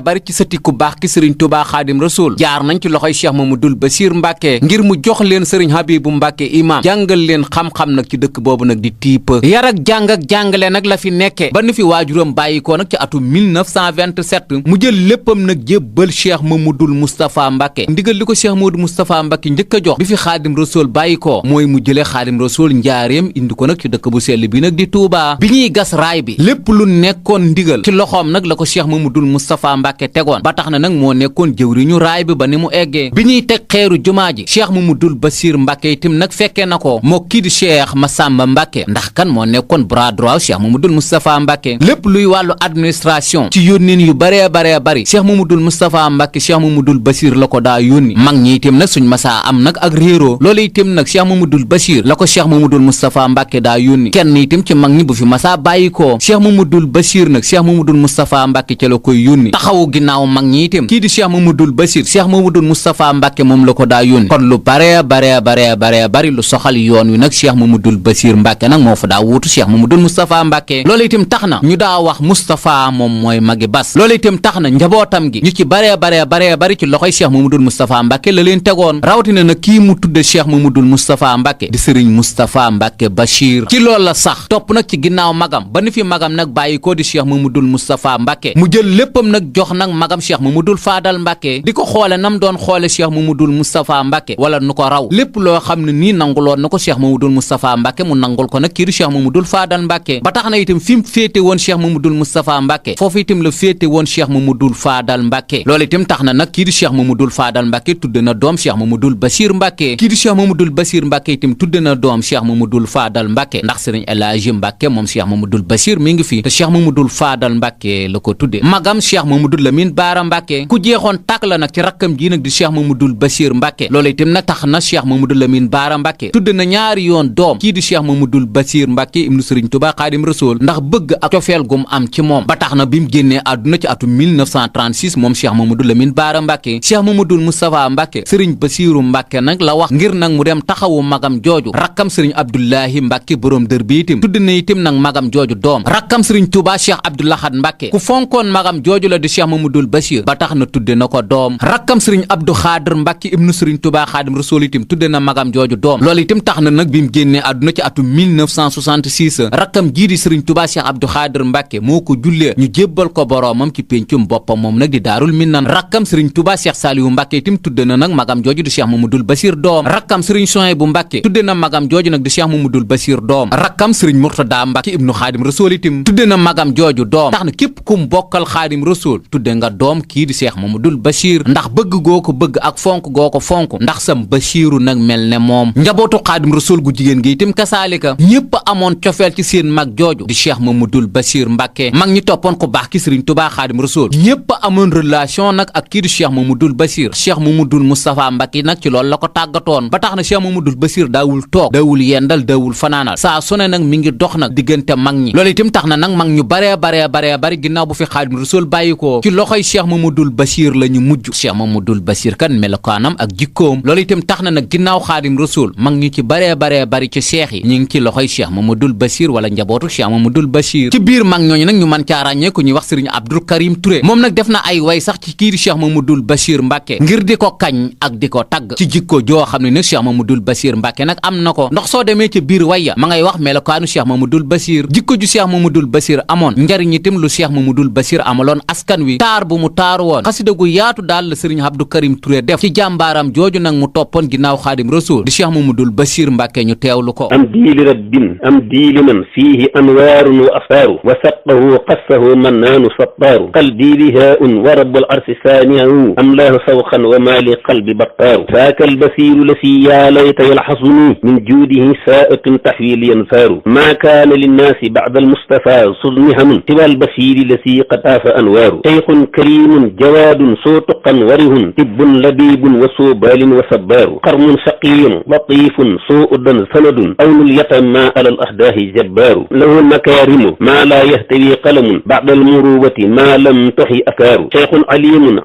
A: bari ci sëti ku baax ki sëriñ Tuubaa Xaadim Rasuul jaar nañ ci loxoy Cheikh Mamadul Bachir Mbàkke ngir mu jox leen sëriñ Habibu Mbàkke imam jàngal leen xam-xam nag ci dëkk boobu nag di tiip yar ak jàng ak jàngale nag la fi nekke ba nu fi waajuram bàyyi ko nag ci atum 1927 mu jël léppam nag jébbal Cheikh Mamadul Moustapha Mbàkke ndigal li ko Cheikh Mamadul Moustapha Mbàkke njëkk a jox bi fi Xaadim Rasuul bàyyi ko mooy mu jëlee Xaadim Rasuul njaareem indi ko nag ci dëkk bu sell bi nag di Tuubaa bi ñuy gas raay bi lépp lu nekkoon ndigal ci loxoom nag la ko Cheikh Mamadul Moustapha Mbàkke tegoon ba tax na nag moo nekkoon jëwriñu raay bi ba ni mu eggee bi ñuy teg xeeru jumaa ji Cheikh Mamadul Bachir Mbàkke itam nag fekkee na ko moo kii di Cheikh Massamba Mbàkke ndax kan moo nekkoon bras droit Cheikh Mamadul Moustapha Mbàkke lépp luy wàllu administration ci yónneen yu baree bari Cheikh Mamadul Moustapha Mbàkke Cheikh Mamadul Bachir la ko daa yónni mag ñi itam nag suñ masaa am nag ak réeroo loolu itam nag Cheikh Mamadul Bachir la ko Cheikh Mamadul Moustapha Mbàkke daa yónni kenn itam ci mag ñi bu fi masaa bàyyi ko Cheikh Mamadul Bachir nag Cheikh Mamadul Moustapha Mbàkke ca la koy yónni taxawu ginnaaw mag ñi itam kii di Cheikh Mamadul Bachir Cheikh Mamadul Moustapha Mbàkke moom la ko daa yónni kon lu baree bari lu soxal yoon wi nag Cheikh Mamadul Bachir Mbàkke nag moo fa daa wuutu Cheikh Mamadul Moustapha Mbàkke loolu itam tax na ñu daa wax Moustapha moom mooy magi bas loolu itam tax na njabootam gi ñu ci baree bari ci loxoy Cheikh Mamadul Moustapha Mbàkke la leen tegoon rawatina nag kii mu tudde Cheikh Mamadul Moustapha Mbàkke di Sëriñ Moustapha Mbàkke Bachir ci loolu la sax topp nag ci ginnaaw magam ba ni fi magam nag bàyyi ko di Cheikh Mamadul Moustapha Mbàkke mu jël léppam nag jox nag magam Cheikh Mamadul Faadal Mbàkke di ko xoole nam doon xoole Cheikh Mamadul Moustapha Mbàkke wala nu ko raw lépp loo xam ne nii nanguloon na ko Cheikh Mamadul Moustapha Mbàkke mu nangul ko nag kii di Cheikh Mamadul Faadal Mbàkke ba tax na itam fi mu féete woon Cheikh Mamadul Moustapha Mbàkke foofu itam la féete woon Cheikh Mamadul Faadal Mbàkke loolu itam tax na nag kii di Cheikh Mamadul Faadal Mbàkke tudde na doom Cheikh Mamadul Bachir Mbàkke kii di Cheikh Mamadul Bachir Mbàkke itam tudde na doom Cheikh Mamadul Faadal Mbàkke ndax Sëriñ El Hadji Mbàkke moom Cheikh Mamadul Bachir mi ngi fi te Cheikh Mamadul Faadal Mbàkke la ko tudde magam Cheikh Mamadul Lamin Baara Mbàkke ku jeexoon tàkk la nag ci rakkam ji nag di Cheikh Mamadul Bachir Mbàkke loolu itam nag tax na Cheikh Mamadul Lamin Baara Mbàkke tudde na ñaari yoon doom kii di Cheikh Mamadul Bachir Mbàkke ibnu Sëriñ Tuubaa Xaadim Rasuul ndax bëgg ak cofeel gum am ci moom ba tax na bi mu génnee àdduna ci atum 1936 moom Cheikh Mamadul Lamin Baara Mbàkke Cheikh Mamadul Moustapha Mbàkke Sëriñ Basiiru Mbàkke nag la wax ngir nag mu dem taxawu magam jooju rakkam Sëriñ Abdullahi Mbàkke borom dër bi itam tudde na itam nag magam jooju doom rakkam Sëriñ Tuubaa Cheikh Abdou Lahad Mbàkke ku fonkoon magam jooju la di Cheikh Mamadul Bachir ba tax na tudde na ko doom rakkam Sëriñ Abdou Xaadir Mbàkke ibnu Sëriñ Tuubaa Xaadim Rasuul itam tudde na magam jooju doom loolu itam tax na nag bi mu génnee àdduna ci atum 1966 rakkam jii di Sëriñ Tuubaa Cheikh Abdou Xaadir Mbàkke moo ko jullee ñu jébbal ko boroomam ci péncum boppam moom nag di Daarul Minan rakkam Sëriñ Tuubaa Cheikh Saaliwu Mbàkke itam tudde na nag magam jooju di Cheikh Mamadul Bachir doom rakkam Sëriñ Suhaybu Mbàkke tudde na magam jooju nag di Cheikh Mamadul Bachir doom rakkam Sëriñ Murtada Mbàkke ibnu Xaadim Rasuul itam tudde na magam jooju doom tax na képp kum bokkal Xaadim Rasuul tudde nga doom kii di Cheikh Mamadul Bachir ndax bëgg goo ko bëgg ak fonk goo ko fonk ndax sam Bachiru nag mel ne moom njabootu Xaadim Rasuul gu jigéen gi itam kasaalika ñépp amoon cofeel ci seen mag jooju di Cheikh Mamadul Bachir Mbàkke mag ñi toppoon ko baax ki Sëriñ Tuubaa Xaadim Rasuul ñépp amoon relation nag ak kii di Cheikh Mamadul Bachir Cheikh Mamadul Moustapha Mbàkke nag ci loolu la ko tàggatoon ba tax na Cheikh Mamadul Bachir daawul toog daawul yendal daawul fanaanal saa su ne nag mi ngi dox nag diggante mag ñi loolu itam tax na nag mag ñu bari ginnaaw bu fi Xaadim Rasuul bàyyi ko ci loxoy Cheikh Mamadul Bachir la ñu mujj Cheikh Mamadul Bachir kan melokaanam ak jikkoom loolu itam tax na nag ginnaaw Xaadim Rasuul mag ñu ci bari ci cheikh yi ñu ngi ci loxoy Cheikh Mamadul Bachir wala njabootu Cheikh Mamadul Bachir ci biir mag ñooñu nag ñu mën caa ràññee ku ñuy wax Sëriñ Abdul Karim Touré moom nag def na ay way sax ci kii di Cheikh Mamadul Bachir Mbàkke ngir di ko kañ ak di ko tagg ci jikko joo xam ne nag Cheikh Mamadul Bachir Mbàkke nag am na ko ndax soo demee ci biir waya ma ngay wax melokaanu Cheikh Mamadul Bachir jikko ju Cheikh Mamadul Bachir amoon njariñ itam lu Cheikh Mamadul Bachir am amaloon askan wi taar bu mu taaru woon xasida gu yaatu daal la sëriñ Abdou Karim Touré def ci jàmbaaram jooju nag mu toppoon ginnaaw Xaadim Rasuul di Cheikh Mamadul Bachir Mbàkke ñu teewlu ko.
D: am diili rabbin am diili man fiihi anwaarun wa asfaaru wa saqahu qassahu mannaanu sattaaru qalbi lihaa'un wa rabbul arsi saani'u am lahu sawqan wa maali qalbi battaaru faaka albasiiru lasi yaa layta yalxasuni min juudihi saa'atun taxwiili yanfaaru maa kaana linnaasi ba'da almustafaa sudnihamun siwa albasiiri lasi qad aafa anwaaru shaykhun kariimun jawaadun soo tuqan warihun tibbun labiibun wa soo baalin wa sabbaaru qarmun shaqiyun latiifun soo uddan sanadun awnul yatamaa alal ahdaahi jabbaaru lahu makaarimu maa laa yahtawi qalamun ba'da almuruwati maa lam toxi akaaru shaykhun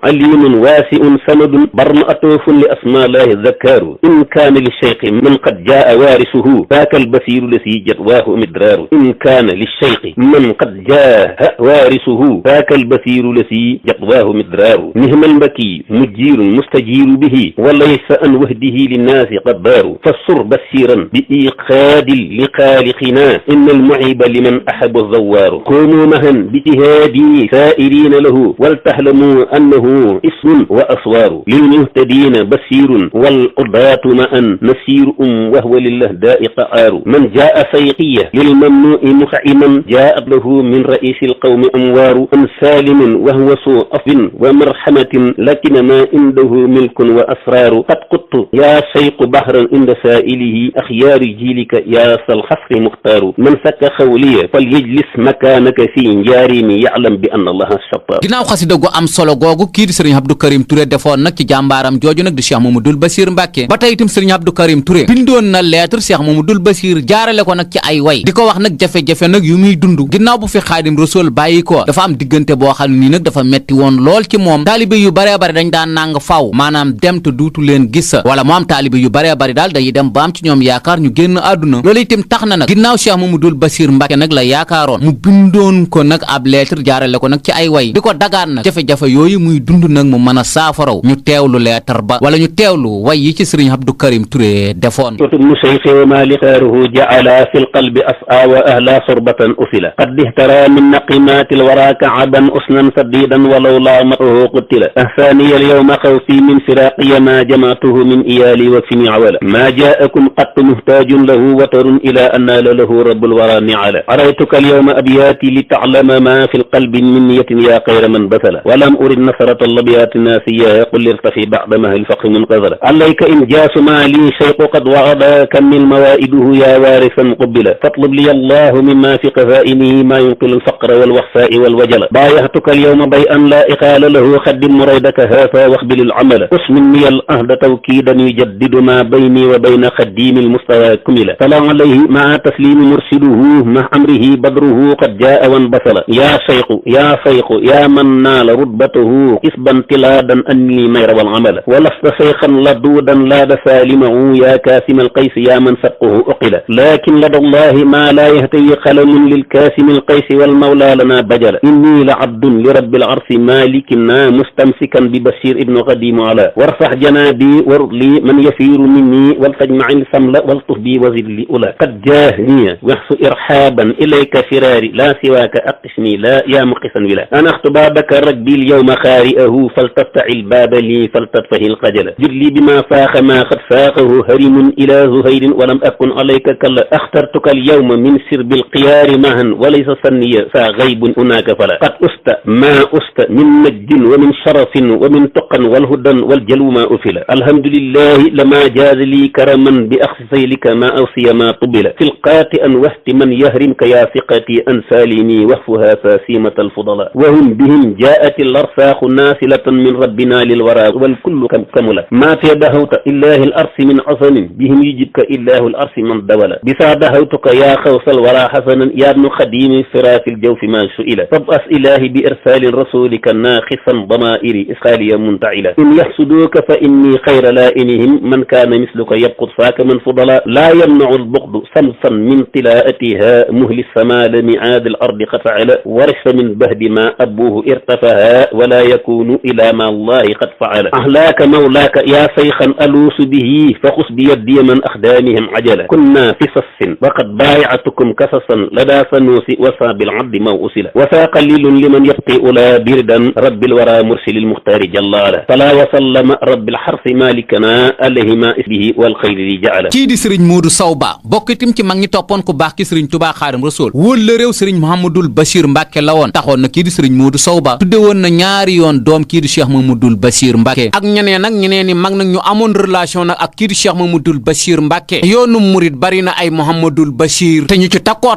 D: aliimun waasi'un sanadun barma atoofun li asmaa laahi zakkaaru in kaana li shaykhi man qad jaa waarisuhu faaka albasiiru lasi jadwaahu midraaru in kaana li shaykhi man qad jaa waarisuhu faaka albasiiru lasi jadwaahu midraaru nihmal mbakki mujjiirun mustajiiru bihi wa laysa an wahdihi linnaasi qaddaaru fassur basiiran bi iqaadil li xaaliqinaa inna almuhiba liman ahaba zawaaru koonuu mahan bi jihaadi saa'iriina lahu waltahlamu annahu ismun wa aswaaru lilmuhtadiina basiirun wal qudaatu ma'an nasiiru wahwa lillahdaa'i qa'aaru man jaa'a sayqiya lilmamnuu'i muq'iman jaa'at lahu min ra'iisi alqawmi amwaaru an saalimin wahwa suu afwin wa marhamatin lakina maa indahu milkun wa asraaru qad quttu yaa sayqu bahran inda saa'ilihi axyaaru jiilika yaa sal xasri muxtaaru man sakka xawliya fal yajlis makaanaka fii njaarimi ya'lam bi anna allaha shattaar.
A: ginnaaw xasida gu am solo googu kii di sëriñ Abdou Karim Touré defoon nag ci jàmbaaram jooju nag di Cheikh Mamadou Bachir Mbàkke ba tey itam sëriñ Abdou Karim Touré bindoon na lettre Cheikh Mamadou Bachir jaarale ko nag ci ay way di ko wax nag jafe-jafe nag yu muy dund ginnaaw bu fi Xaadim Rasuul bàyyi ko dafa am diggante boo xam ne nii nag dafa metti woon lool ci moom taalibe yu baree bari dañ daan nang faw maanaam dem te duutu leen gis wala mu am taalibe yu baree bari daal dañuy dem ba am ci ñoom yaakaar ñu génn àdduna loolu itam tax na nag ginnaaw Cheikh Mamadou Bachir Mbàkke nag la yaakaaroon mu bindoon ko nag ab lettre jaarale ko nag ci ay way di ko dagaan nag jafe-jafe yooyu muy dund nag mu mën a saafaraw ñu teewlu lettre ba wala ñu teewlu way yi ci sëriñ Abdou Karim Touré defoon
D: ibnu sayfi wa ma liqaaruhu ja'ala fi lqalbi as'a wa ahla sorbatan usila qad ihtara min naqimaati lwara ka'aban usnan sadidan walaw laamatuhu qutila ahsaniya alyawma xawfi min firaqiya ma jama'tuhu min iyali wa fi ni'wala ma ja'akum qat muhtajun lahu watarun ila an naala lahu rabbul wara ni'ala araytuka alyawma abyati li ta'lama ma fi lqalbi min niyatin ya khayra man basala walam urid nasrata allabyati nasiya qul irtafi ba'da ma alfaqi munqazala alayka in jaasu ma li shayqu qad wa'ada kammil mawaiduhu ya warisan qubila fatlub li allahu mimma fi qafainihi ma yunqilu alfaqra walwahsa'i walwajala bayahtuka alyawma bay'an la iqala lahu khaddim muraydaka hafa waqbil al'amala usminni al-ahda tawkidan yujaddidu ma bayni wa bayna khaddim المستوى كملا طلع عليه مع تسليم مرشده مع أمره بدره قد جاء وانبسل يا شيخ يا شيخ يا من نال رتبته كسبا امتلادا أني مير والعمل ولست شيخا لدودا لاد سالمه يا كاسم القيس يا من سبقه أقل لكن لدى الله ما لا يهتي قلم للكاسم القيس والمولى لنا بجل إني لعبد لرب العرش مالكنا مستمسكا ببشير ابن قديم على وارفع جنابي وارض لي من يسير مني والتجمع السمل والطف بي وزد لي أولى قد جاهني ويحص إرحابا إليك فراري لا سواك أقسني لا يا مقسا ولا أنا اختبابك ربي اليوم خارئه فلتفتح الباب لي فلتطفه القجل جد لي بما فاخ ما قد فاقه هرم إلى زهير ولم أكن عليك كلا اخترتك اليوم من سرب القيار معا وليس صنيا فغيب هناك فلا قد أست ما أست من مجد ومن شرف ومن تقى والهدى والجلو ما أفلا الحمد لله لما جاز لي كرما بأخذ سيلك ما أوصي ما طبل في القاطئا وهت من يهرمك يا ثقتي أن سالمي وهفها فاسيمة الفضلاء وهم بهم جاءت الأرساخ ناسلة من ربنا للورى والكل كملا ما تدهوت إله الأرس من عصم بهم يجبك إله الأرس من دولة بسا دهوتك يا خوص الورى حسنا يا ابن خديم فراف الجوف ما سئل فابأس إلهي بإرسال رسولك ناخصا ضمائري إسخاليا منتعلا إن يحسدوك فإني خير لائنهم من kaana misluka yabqut faaka man fudala laa yamnacu albuqdu samsan min tilaatiha muhli sama lamiaad al ardi qad faala warisa min bahdi ma abuhu irtafaha wala yakunu ila ma allahi qad faala ahlaaka mawlaaka yaa sayxan aluusu bihi fa xus bi yaddi man axdaamihim ajala kunna fi sassin waqad baayatukum kasasan ladaa sanuusi wasa bil abdi maw usila wasa qalilun liman yabqi ula birdan rabbil wara mursilil muxtaari jallala fala wasallama rabbil xarsi malikana alayhima isbihi wal xayri li jaala
A: kii di sëriñ Moodu Saw Ba bokk itam ci mag ñi toppoon ku baax ki sëriñ Tuubaa Xaadim Rasuul wóol la réew sëriñ Mouhamadul Bachir Mbàkke la woon taxoon na kii di sëriñ Moodu Saw Ba tudde woon na ñaari yoon doom kii di Cheikh Mamadul Bachir Mbàkke ak ñeneen nag ñeneen ni mag nag ñu amoon relation nag ak kii di Cheikh Mamadul Bachir Mbàkke yoonu murit bari na ay Mouhamadul Bachir te ñu ci takkoo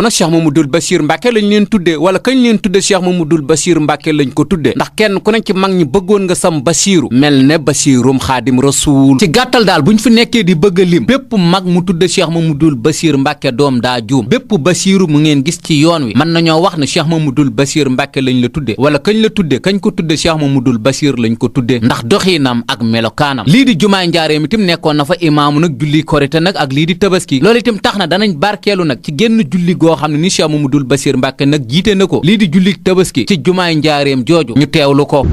A: nag Cheikh Mamadul Bachir Mbàkke lañ leen tudde wala kañ leen tudde Cheikh Mamadul Bachir Mbàkke lañ ko tudde ndax kenn ku ne ci mag ñi bëggoon nga sam Bachiru mel ne Bachirum Xaadim Rasuul ci gàttal daal buñ fi nekkee di bëgg a lim bépp mag mu tudde Cheikh Mamadul Bachir Mbàkke doom daa juum bépp Bachiru mu ngeen gis ci yoon wi mën nañoo wax ne Cheikh Mamadul Bachir Mbàkke lañ la tudde wala kañ la tudde kañ ko tudde Cheikh Mamadul Bachir lañ ko tudde ndax doxiinam ak melokaanam lii di jumaay njaareem itam nekkoon na fa imaamu nag julli korite nag ak lii di tabaski loolu itam tax na danañ barkeelu nag ci génn julli goo xam ne ni Cheikh Mamadul Bachir Mbàkke nag jiite na ko lii di julli tabaski ci jumaay njaareem jooju ñu teewlu ko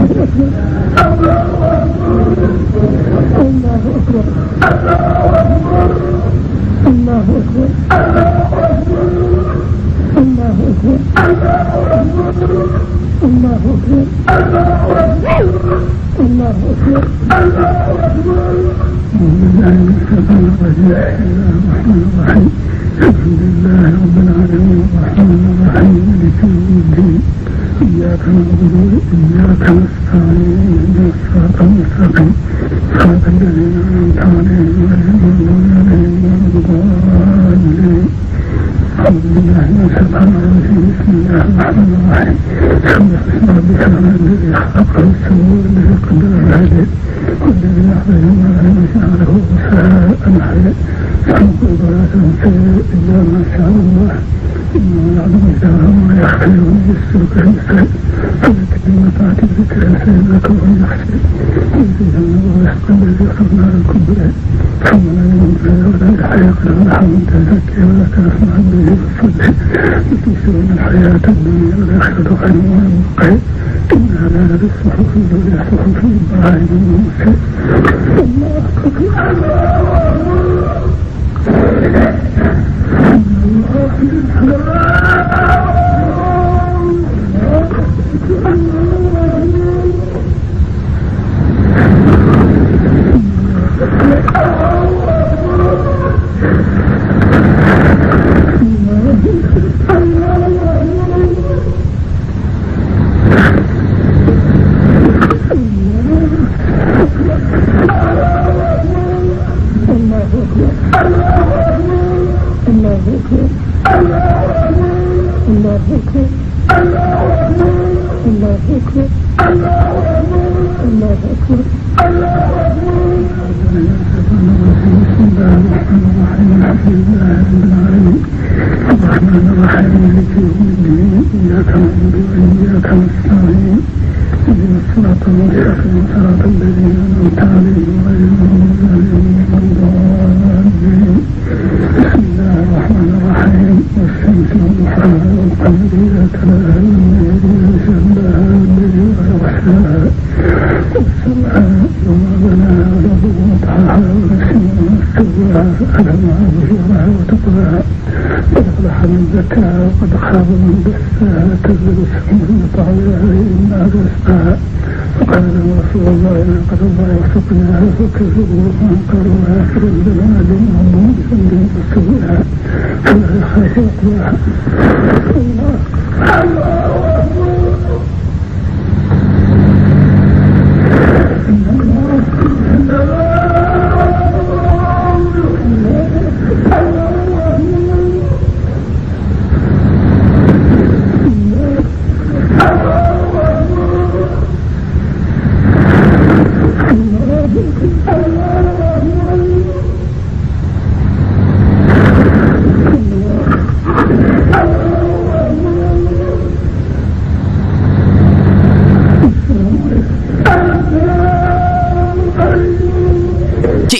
E: إياك نعبد وإياك نستعين صراط المستقيم صراط الذين أنعمت عليهم غير المغضوب عليهم ولا الضالين أعوذ بالله من الشيطان الرجيم بسم الله الرحمن الرحيم سبح اسم ربك الذي خلق فسوى والذي قدر فهدى والذي أخرج المرعى فجعله غثاء أحيا سنقول ولا تنسى إلا ما شاء الله إنه يعلم الجهر وما يخفي ويسرك المثال فذكر بمطاعة الذكر فإنك وهو يخشى ويجعلنا ويحكم الذي خلقنا الكبرى ثم لا يموت ولا يحيى قد أفلح من تزكى وذكر اسم ربه فصلى وتؤثرون الحياة الدنيا والآخرة خير وأبقى إن هذا لفي الصحف الأولى صحف إبراهيم وموسى الله الرحمن الرحيم مالك يوم الدين إياك نعبد وإياك نستعين اهدنا الصراط المستقيم صراط الذين أنعمت عليهم غير المغضوب عليهم ولا الضالين بسم الله الرحمن الرحيم والشمس وضحاها والقمر إذا تلاها والليل إذا جلاها والليل إذا يغشاها والسماء وما بناها والأرض وضعها ونفس وما سواها فألهمها فجورها وتقواها قد أفلح من زكاها وقد خاب من دساها كذب السماء بطغواها إنا رزقها فقال رسول الله ناقة الله وسقناها فكذبوا فانكروها فنزلنا جنوبهم بذنب فسواها فلا يخاف عقباها الله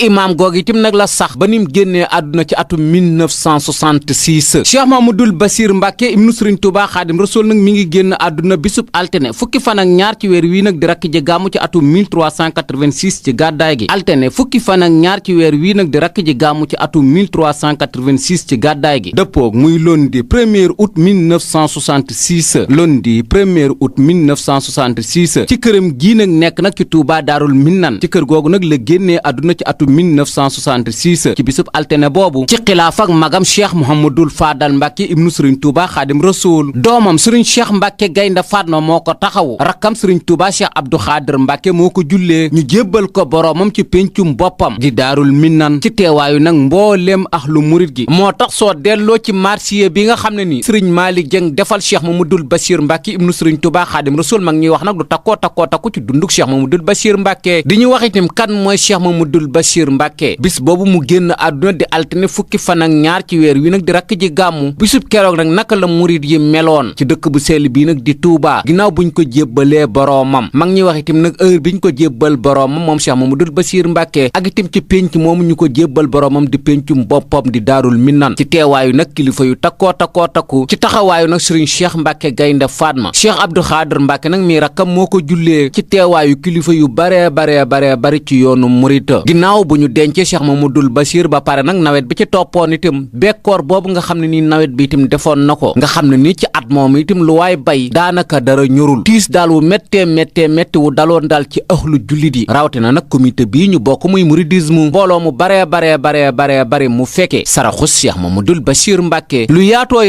A: ci imaam googu itam nag la sax ba nim génnee àdduna ci atum 1966 Cheikh Mamadul Basir Mbàkke ibnu Sëriñ Tuubaa Xaadim Rasuul nag mi ngi génn àdduna bisub altine fukki fan ak ñaar ci weer wii nag di rakk ji gàmmu ci atum 1386 ci gàddaay gi altine fukki fan ak ñaar ci weer wii nag di rakk ji gàmmu ci atum 1386 ci gàddaay gi dëppoog muy lundi 1er août 1966 lundi 1er août 1966 ci këram gii nag nekk nag ci Touba Daarul Minnan ci kër googu nag la génnee àdduna ci atum 1966 ci bisub altine boobu ci xilaaf ak magam Cheikh Mouhamadul Fadal Mbàkke ibnu Sëriñ Tuubaa Xaadim Rasuul doomam Sëriñ Cheikh Mbàkke Gaynde Fatma moo ko taxawu rakkam Sëriñ Tuubaa Cheikh Abdou Xaadir Mbàkke moo ko jullee ñu jébbal ko boroomam ci péncum boppam di Daarul Minnan ci teewaayu nag mbooleem ahlu murit gi moo tax soo delloo ci marsiya bi nga xam ne ni Sëriñ Malick Dieng defal Cheikh Mamadul Bachir Mbàkke ibnu Sëriñ Tuubaa Xaadim Rasuul mag ñuy wax nag du takkoo takku ci dunduk Cheikh Mamadul Bachir Mbàkke di ñu wax itam kan mooy Cheikh Mamadul Bachir Mbàkke bis boobu mu génn àdduna di altine fukki fan ak ñaar ci weer wi nag di rakk ji gàmmu bisub keroog nag naka la murit yi meloon ci dëkk bu sell bii nag di Touba ginnaaw buñ ko jébbalee boroomam mag ñuy wax itam nag heure biñ ko jébbal boroomam moom Cheikh Mamadul Bachir Mbàkke ak itam ci pénc moomu ñu ko jébbal boroomam di péncum boppam di Daarul Minnan ci teewaayu nag kilifa yu takkoo takku ci taxawaayu nag Sëriñ Cheikh Mbàkke Gaynde Fatma Cheikh Abdou Xaadir Mbàkke nag mi rakkam moo ko jullee ci teewaayu kilifa yu bari ci yoonu murita ginnaaw bu ñu dencee Cheikh Mamadul Bachir ba pare nag nawet bi ci toppoon itam bekkoor boobu nga xam ne nii nawet bi itam defoon na ko nga xam ne nii ci at moom itam lu waay bay daanaka dara ñorul tiis daal wu méttee métti wu daloon daal ci ahlu jullit yi rawatina nag comité bii ñu bokk muy muridisme mbooloo mu bari mu fekkee saraxus Cheikh Mamadul Bachir Mbàkke lu yaatoo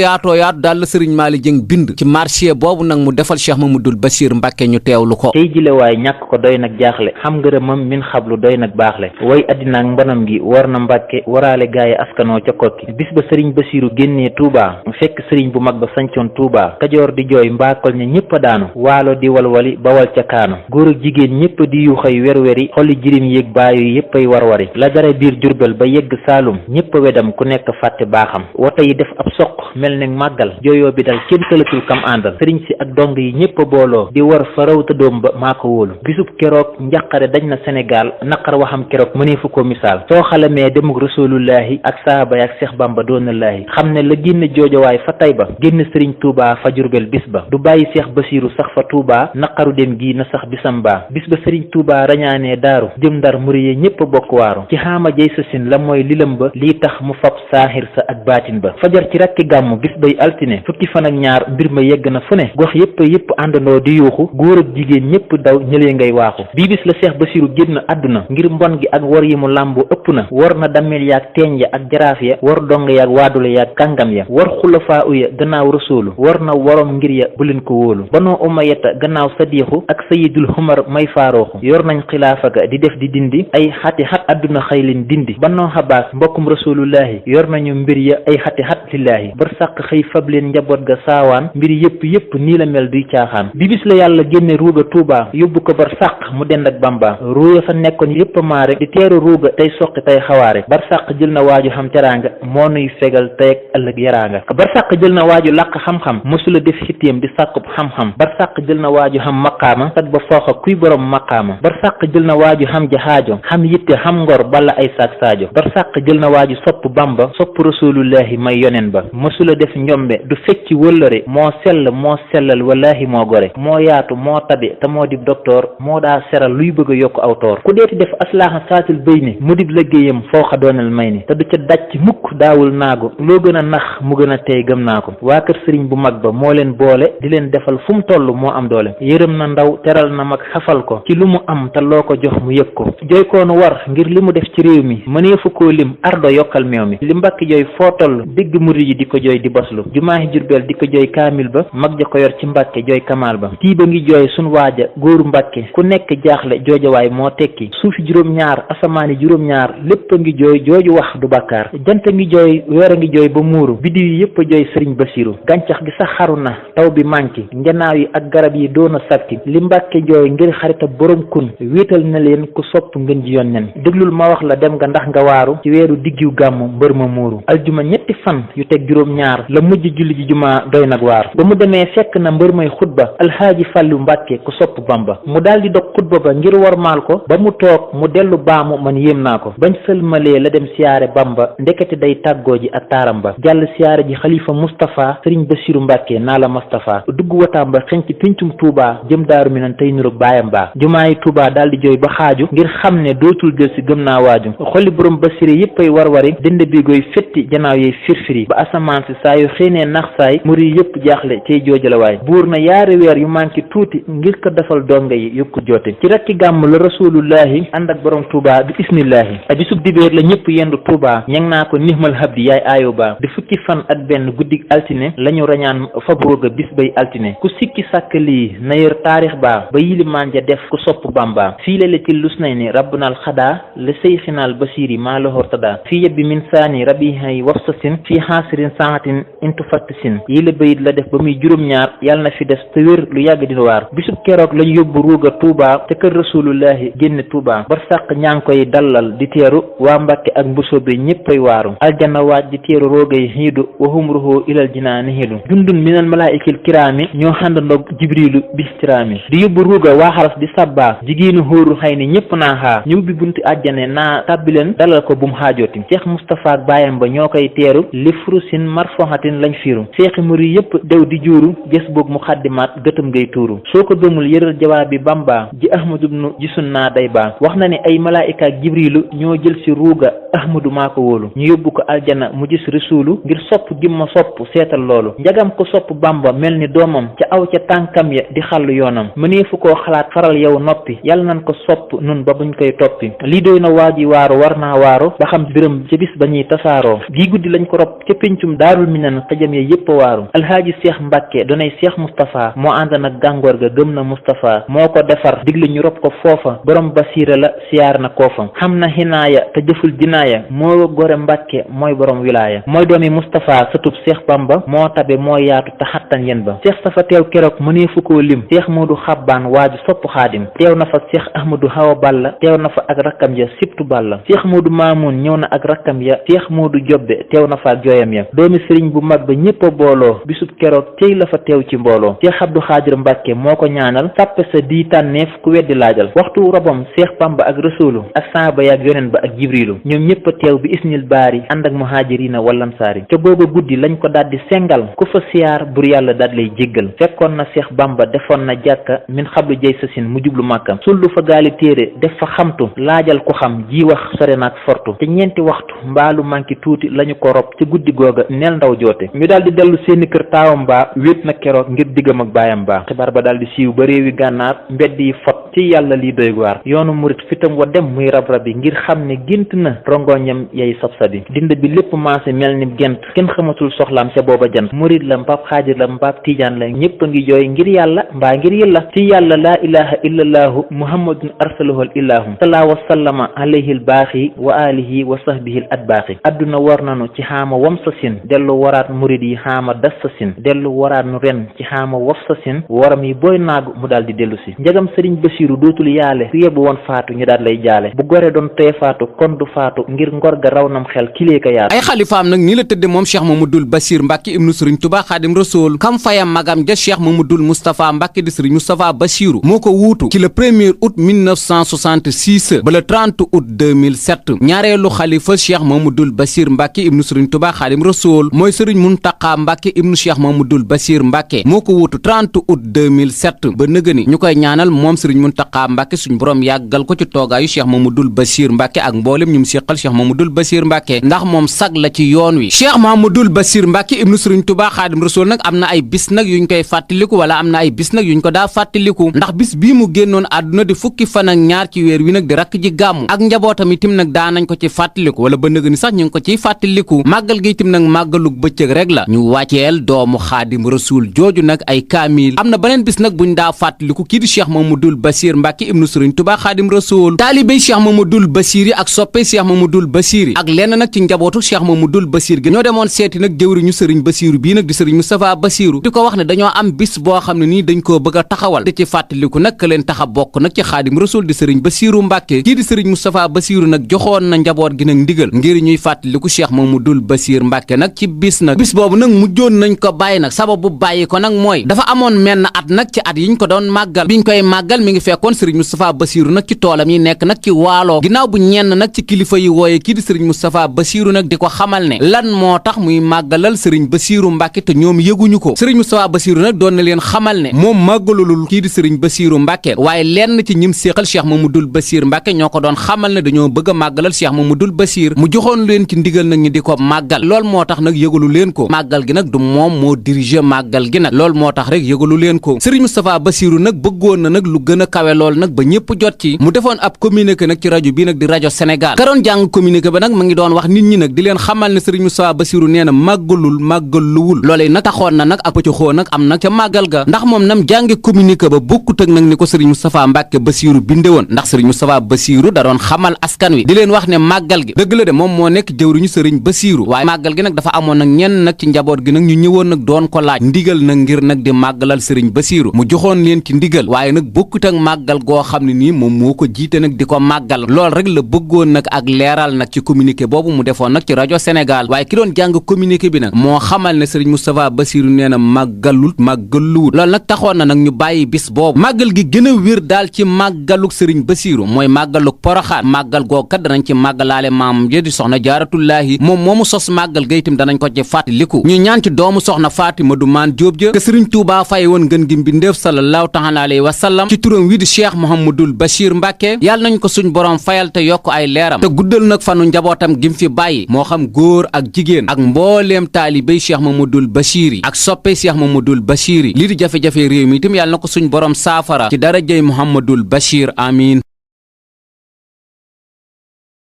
A: daal la Sëriñ Malick Dieng bind ci marché boobu nag mu defal Cheikh Mamadul Bachir Mbàkke ñu teewlu ko
C: tey jile waay ñàkk ko doy nag jaaxle xam ngërëmam min xablu doy nag baaxle way addinaak mbanam gi war na Mbàkke waraale gaaye askanoo ca kokki bis ba Sëriñ Basiru génnee Touba fekk sëriñ bu mag ba sancoon Touba Kajoor di jooy mbaakol ña ñëpp a daanu waalo di walwali bawal ca kaanu góor ak jigéen ñëpp di yuxay werweri xoli jirim yéeg baayu yépp ay warwari la dara biir Jurbel ba yegg Saalum ñëpp a wedam ku nekk fàtte baaxam woto yi def ab soq mel ne màggal jooyoo bi dal kenn tëlatul kam àndal sëriñ si ak dong yi ñëpp a booloo di war fa raw ta doom ba maa ko wóolu bisub keroog njàqare dañ na Sénégal naqar waxam keroog mënee fu ko misaal soo xalamee demuk rasulullahi ak saaba ak Seex Bamba doonallaahi xam ne la génn joojowaay fa Tayba génn sëriñ Touba fa Jurbel bis ba du bàyyi Seex Basiru sax fa Touba naqaru dem gi na sax bisam baa bis ba sëriñ Touba rañaanee daaru jëm Ndar muriye ñëpp a bokk waaru ci xaama jay sasin la mooy lilam ba lii tax mu fab saaxir sa ak baatin ba fajar ci rakki gàmmu bis bay altine fukki fan ak ñaar mbir ma yegg na fu ne gox yépp àndandoo di yuuxu góor ak jigéen ñëpp daw ñëlee ngay waaxu bii bis la Seex Basiru génn àdduna ngir mbon gi ak wor yi mu làmbu ëpp na war na dammel yaag teeñ ya ak jaraaf ya war dong yaag waadula yaag kàngam ya war xulafaa uya gannaaw rasuulu war na worom ngir ya bu leen ko wóolu banoo umayata gannaaw sadiixu ak sayidul xumar may faarooxu yor nañ xilaafa ga di def di dindi ay xati xat àdduna xëylin dindi banoo xabaas mbokkum rasulullahi yor nañu mbir ya ay xati xat lillaahi bar sàq xëy fab leen njaboot ga saawaan mbir yépp nii la mel duy caaxaan bi bis la yàlla génne ruuga Tuuba yóbbu ko bar sàq mu dend ak Bamba ruuya fa nekkoon yépp maare di teeru ruuga tey soqi tey xawaare bar sàq jël na waaju xam teraanga moo nuy fegal tey ak ëllëg yaraanga bar sàq jël na waaju làq xam-xam mosula def xittéem di sàkkub xam-xam bar sàq jël na waaju xam maqaama sag ba fooxa kuy borom maqaama bar sàq jël na waaju xam jahaajo xam yitte xam ngor bala ay saak saajo bar sàq jël na waaju sopp Bamba sopp rasulullahi may yonen ba mosula def njombe du fecci wëllëre moo sellal wallahi moo gore moo yaatu moo tabe te moo dib docteur moo daa seral luy bëgg a yokk aw toor ku deeti def aslaaxa saatil bëy ni mu dib liggéeyam fooxa doonal may ni te du ca dàcc mukk daawul naagu loo gën a nax mu gën a tey gëm naa ko waa kër sëriñ bu mag ba moo leen boole di leen defal fu mu toll moo am doole yërëm na ndaw teral na mag xafal ko ci lu mu am te loo ko jox mu yëg ko jooy koonu war ngir li mu def ci réew mi mëneefu koo lim ardo yokkal meew mi li mbakki jooy foo toll dégg murid yi di ko jooy di baslu jumaahi Jurbel di ko jooy kaamil ba mag ja ko yor ci mbàkke jooy kamaal ba tiiba ngi jooy sun waaja góoru mbàkke ku nekk jaaxle joojawaay moo tekki suufi juróom-ñaar asamaani juróom-ñaar lépp a ngi jooy jooju wax du bàkkaar jant ngi jooy weer a ngi jooy ba muuru biddiw yi yépp a jooy sëriñ Basiru gàncax gi sax xaru na taw bi manki njanaaw yi ak garab yi doona sakki li mbàkke jooy ngir xarita borom kun wéetal na leen ku sopp ngeen ji yoon nen déglul ma wax la dem nga ndax nga waaru ci weeru diggiw gàmmu mbër ma muuru aljuma ñetti fan yu teg juróom-ñaar la mujj julli ji juma doy nag waar ba mu demee fekk na mbër may xutba alxaaji Fàllu Mbàkke ku sopp Bamba mu daal di dog xutba ba ngir warmaal ko ba mu toog mu dellu baamu man yéem naa ko. bañ sëlmalee la dem siyaare Bamba ndekete day tàggoo ji ak taaram ba jàll siyaare ji xalifa Moustapha sëriñ Basiru Mbàkke naa la Moustapha dugg wataam ba xenc pincum Touba jëm Daaru Minan tey nurug baayam baa jumaayi Touba daal di jooy ba xaaju ngir xam ne dootul jël si gëm naa waaju xolli borom Basiri yépp ay warwari dënd bi goy fetti janaaw yey firfiri ba asamaan si saa yu xëynee nax saay muri yépp jaaxle cay joojalawaay buur na yaari weer yu manqué tuuti ngir ko defal donga yi yokku joote ci rakki gàmm la rasulullahi ànd ak borom Touba bi ismillahi a bisub dibéer la ñëpp yendu Touba ñang naa ko nihmal habdi yaay aayo ba di fukki fan ak benn guddig altine lañu rañaan fabroga bis bay altine ku sikki sàkk lii na yor taarix baa ba yilimaan ja def ku sopp Bamba fii la ci lus nay ni rabbunal xadaa la seyxinaal basiri maa la hortada fii yebbi min saani rabihay wafsasin fii xaasirin saatin intu fattisin yi la bayit la def ba muy juróom-ñaar yàlla na fi des te wér lu yàgg dina waar bisub keroog lañu yóbbu ruuga Touba te kër rasulullahi génne Touba bar sàq ñaa ngi koy dallal di teeru waa Mbàkke ak mbusoobe ñéppay waaru aljanna waaj di teeru roogay xiidu wahum ruhoo ilal jinaani xiidu jundun minal malaa'ikil kiraami ñoo xàndandoog jibrilu bistiraami di yóbbu ruuga waa xaras di sabbaa jigéenu xóoru xay ni ñépp naa xaa ñu ubbi bunti àjjane naa tàbbileen dalal ko bum xaajooti Cheikh Moustapha ak baayam ba ñoo koy teeru li furusin marfoxatin lañ fiiru seexi muri yépp dew di juuru gës boog mu xaddimaat gëtëm ngay tuuru soo ko gëmul yëral jawaabi Bamba ji Ahmadu bnu gisun naa day baa wax na ne ay malaayika ak jibrilu ñoo jël si ruuga Ahmadu maa ko wóolu ñu yóbbu ko aljana mu gis rasuulu ngir sopp gi ma sopp seetal loolu njagam ko sopp Bamba mel ni doomam ca aw ca tànkam ya di xàll yoonam mëneefu koo xalaat faral yow noppi yàlla nan ko sopp nun ba buñ koy toppi lii doy na waaji waaru war naa waaru ba xam biram ca bis ba ñuy tasaaroo gii guddi lañ ko rob ca péncum Daarul Minan xëjam ya yépp a waaru alhaaji Cheikh Mbàkke donay Cheikh Moustapha moo ànd nag gàngoor ga gëm na Moustapha moo ko defar digle ñu rob ko foofa borom basiira la siyaar na koofa xam na xinaaya te jëful dinaaya moo gore Mbàkke mooy borom wilaaya mooy doomi Moustapha sëtub Cheikh Bamba moo tabe moo yaatu te xattan yen ba Cheikh safa teew keroog mëneefu koo lim Cheikh Moodu Xabbaan waaju sopp xaadim teew na fa Cheikh Ahmadou Hawa Balla teew na fa ak rakkam ya sibtu Balla Cheikh Moodu Maamun ñëw na ak rakkam ya Cheikh Moodu Jobbe teew na fa ak jooyam ya doomi sëriñ bu mag ba ñépp a booloo bisub keroog tey la fa teew ci mbooloo Cheikh Abdou Xaadir Mbàkke moo ko ñaanal sàppe sa di tànneef ku weddi laajal waxtu robam Cheikh Bamba ak Rasuulu ak saaba yaak yoneen ba ak Jibrilu ñoom ñépp a teew bi isnil baari ànd ak muhaajiriina wallansaari ca googa guddi lañ ko daldi sengal ku fa siyaar bur yàlla daal lay jéggal fekkoon na Cheikh Bamba defoon na jàkka min xablu jay sasin mu jublu màkkam sullu fa gaali téere def fa xamtu laajal ku xam ji wax sore naak fortu te ñeenti waxtu mbaalu manki tuuti lañu ko rob ci guddi googa neel ndaw joote ñu daldi dellu seeni kër taawam baa wéet na keroog ngir diggam ak baayam baa xibaar ba daldi siiw ba réewi gànnaar mbedd yi fot ci yàlla lii doy waar yoonu murit fitam wa dem muy rab-rabi ngir xam ne gént na rongoñam yay sab-sabi dind bi lépp maase mel ni gent kenn xamatul soxlaam ca booba jant murit la mbaab xaadir la mbaab tiijaan la ñépp a ngi jooy ngir yàlla mbaa ngir yàlla ci yàlla laa ilaha illallahu muhammadun arsaluhul illahu salaa wa sallama alayhi al baaxi wa alihi wa sahbihi al atbaaxi adduna war nanu ci xaama wam sa sin dellu waraat murit yi xaama das sa sin dellu waraat nu ren ci xaama waf sa sin waram yi booy naagu mu daal di dellu si njagam sëriñ Basiiru dootul yaale ku yebbu woon faatu ñu daal lay jaale bu gore doon tee faatu kon du faatu ngir ngor ga raw nam xel kilee ka yaatu
A: ay xalifaam nag nii la tëdde moom Cheikh Mamadul Basir Mbàkke ibnu sëriñ Tuubaa Xaadim Rasuul kam fayam magam ja Cheikh Mamadul Moustapha Mbàkke di sëriñ Moustapha Basiru moo ko wuutu ci le 1er août 1966 ba le 30 août 2007 ñaareelu xalifa Cheikh Mamadul Basir Mbàkke ibnu sëriñ Tuubaa Xaadim Rasuul mooy sëriñ Muntaqa Mbàkke ibnu Cheikh Mamadul Basir Mbàkke moo ko wuutu 30 août 2007 ba nëgëni ñu koy ñaanal moom sëriñ Muntaqa Mbàkke suñ borom yàggal ko ci toogaayu Cheikh Mamadul Basir Mbàkke ak mboolem ñu mu séqal Cheikh Mamadul Basir Mbàkke ndax moom sag la ci yoon wi Cheikh Mamadul Basir Mbàkke ibnu sëriñ Tuubaa Xaadim Rasuul nag am na ay bis nag yuñ koy fàttaliku wala am na ay bis nag yuñ ko daa fàttaliku ndax bis bii mu génnoon àdduna di fukki fan ak ñaar ci weer wi nag di rakk ji gàmmu ak njabootam itam nag daa nañ ko ci fàttaliku wala ba nëg ni sax ñu ngi ko ciy fàttaliku màggal gi itam nag màggalug bëccëg rek la ñu wàcceel doomu Xaadim Rasuul jooju nag ay kaamil am na beneen bis nag buñ daa fàttaliku kii di Cheikh Mamadul Basir Mbàkke ibnu sëriñ Tuubaa Xaadim Rasuul taalibey Cheikh Mamadul Basir yi ak soppe Cheikh Mamadul Basir yi ak lenn nag ci njabootu Cheikh Mamadul Basir gi ñoo demoon seeti nag jëwriñu sëriñ Basiru bii nag di sëriñ Moustapha Basiru di ko wax ne dañoo am bis boo xam ne nii dañ koo bëgg a taxawal di ci fàttaliku nag ka leen tax a bokk nag ci Xaadim Rasuul di sëriñ Basiru Mbàkke kii di sëriñ Moustapha Basiru nag joxoon na njaboot gi nag ndigal ngir ñuy fàttaliku Cheikh Mamadul Basir Mbàkke nag ci bis nag bis boobu nag mujjoon nañ ko bàyyi ko nag mooy dafa amoon menn at nag ci at yiñ ko doon màggal biñ koy màggal mi ngi fekkoon sëriñ Moustapha Bassirou nag ci toolam yi nekk nag ci Waalo ginnaaw bu ñenn nag ci kilifa yi wooye kii di sëriñ Moustapha Bassirou nag di ko xamal ne lan moo tax muy màggalal sëriñ Bassirou Mbàkke te ñoom yëguñu ko sëriñ Moustapha Bassirou nag doon na leen xamal ne moom màggalulul kii di sëriñ Bassirou Mbàkke waaye lenn ci ñim séexal Cheikh Mamadou Bassir Mbàkke ñoo ko doon xamal ne dañoo bëgg a màggalal Cheikh Mamadou Bassir mu joxoon leen ci ndigal nag ñu di ko màggal lool moo tax nag yëgalu leen ko màggal gi nag du moom moo dirigé màggal gi nag lool moo tax rek yëgalu leen ko sëriñ Moustapha Bassirou nag bëggoon na nag lu gën a kawe lool nag ba ñëpp jot ci mu defoon ab communiqué nag ci rajo bi nag di rajo Sénégal ka doon jàng communiqué ba nag mu ngi doon wax nit ñi nag di leen xamal ne sëriñ Moustapha Bassirou nee na màggaluwul loolee nag taxoon na nag ak pëccaxoo nag am nag ca màggal ga ndax moom nam jànge communiqué ba bokkut ak nag ni ko sëriñ Moustapha Mbàkke Bassirou binde woon ndax sëriñ Moustapha Bassirou da doon xamal askan wi di leen wax ne màggal gi dëgg la de moom moo nekk jëwriñu sëriñ Bassirou waaye màggal gi nag dafa amoon nag ñenn nag ci njaboot gi nag ñu ñëwoon nag doon ko laaj ndigal nag ngir nag di màggalal sëriñ Bassirou mu joxoon leen ci ndigal waaye nag bokkut ak màggal goo xam ne nii moom moo ko jiite nag di ko màggal lool rek la bëggoon nag ak leeral nag ci communiqué boobu mu defoon nag ci rajo Sénégal waaye ki doon jàng communiqué bi nag moo xamal ne sëriñ Moustapha Bassirou nee na màggaluwul loolu nag taxoon na nag ñu bàyyi bis boobu màggal gi gën a wér daal ci màggaluk sëriñ Bassirou mooy màggaluk Poroxaan màggal goo kat danañ ci màggalaale maam ja di soxna Jaaratullaahi moom moomu sos màggal ga itam danañ ko ci fàttaliku ñu ñaan ci doomu soxna Fatima du maan Jóob ja ke sëriñ Tuubaa fay woon ngën gi mbindéef sallallahu taala alayhi wa sallam ci turam wi di Cheikh Mouhamadoul Bachir Mbàkke yàlla nañ ko suñ borom fayal te yokk ay leeram te guddal nag fanu njabootam gim fi bàyyi moo xam góor ak jigéen ak mbooleem taalibey Cheikh Mouhamadoul Bachir yi ak soppe Cheikh Mouhamadoul Bachir yi lii di jafe-jafe réew mi itam yàlla na ko suñ borom saafara ci darajey Mouhamadoul Bachir amiin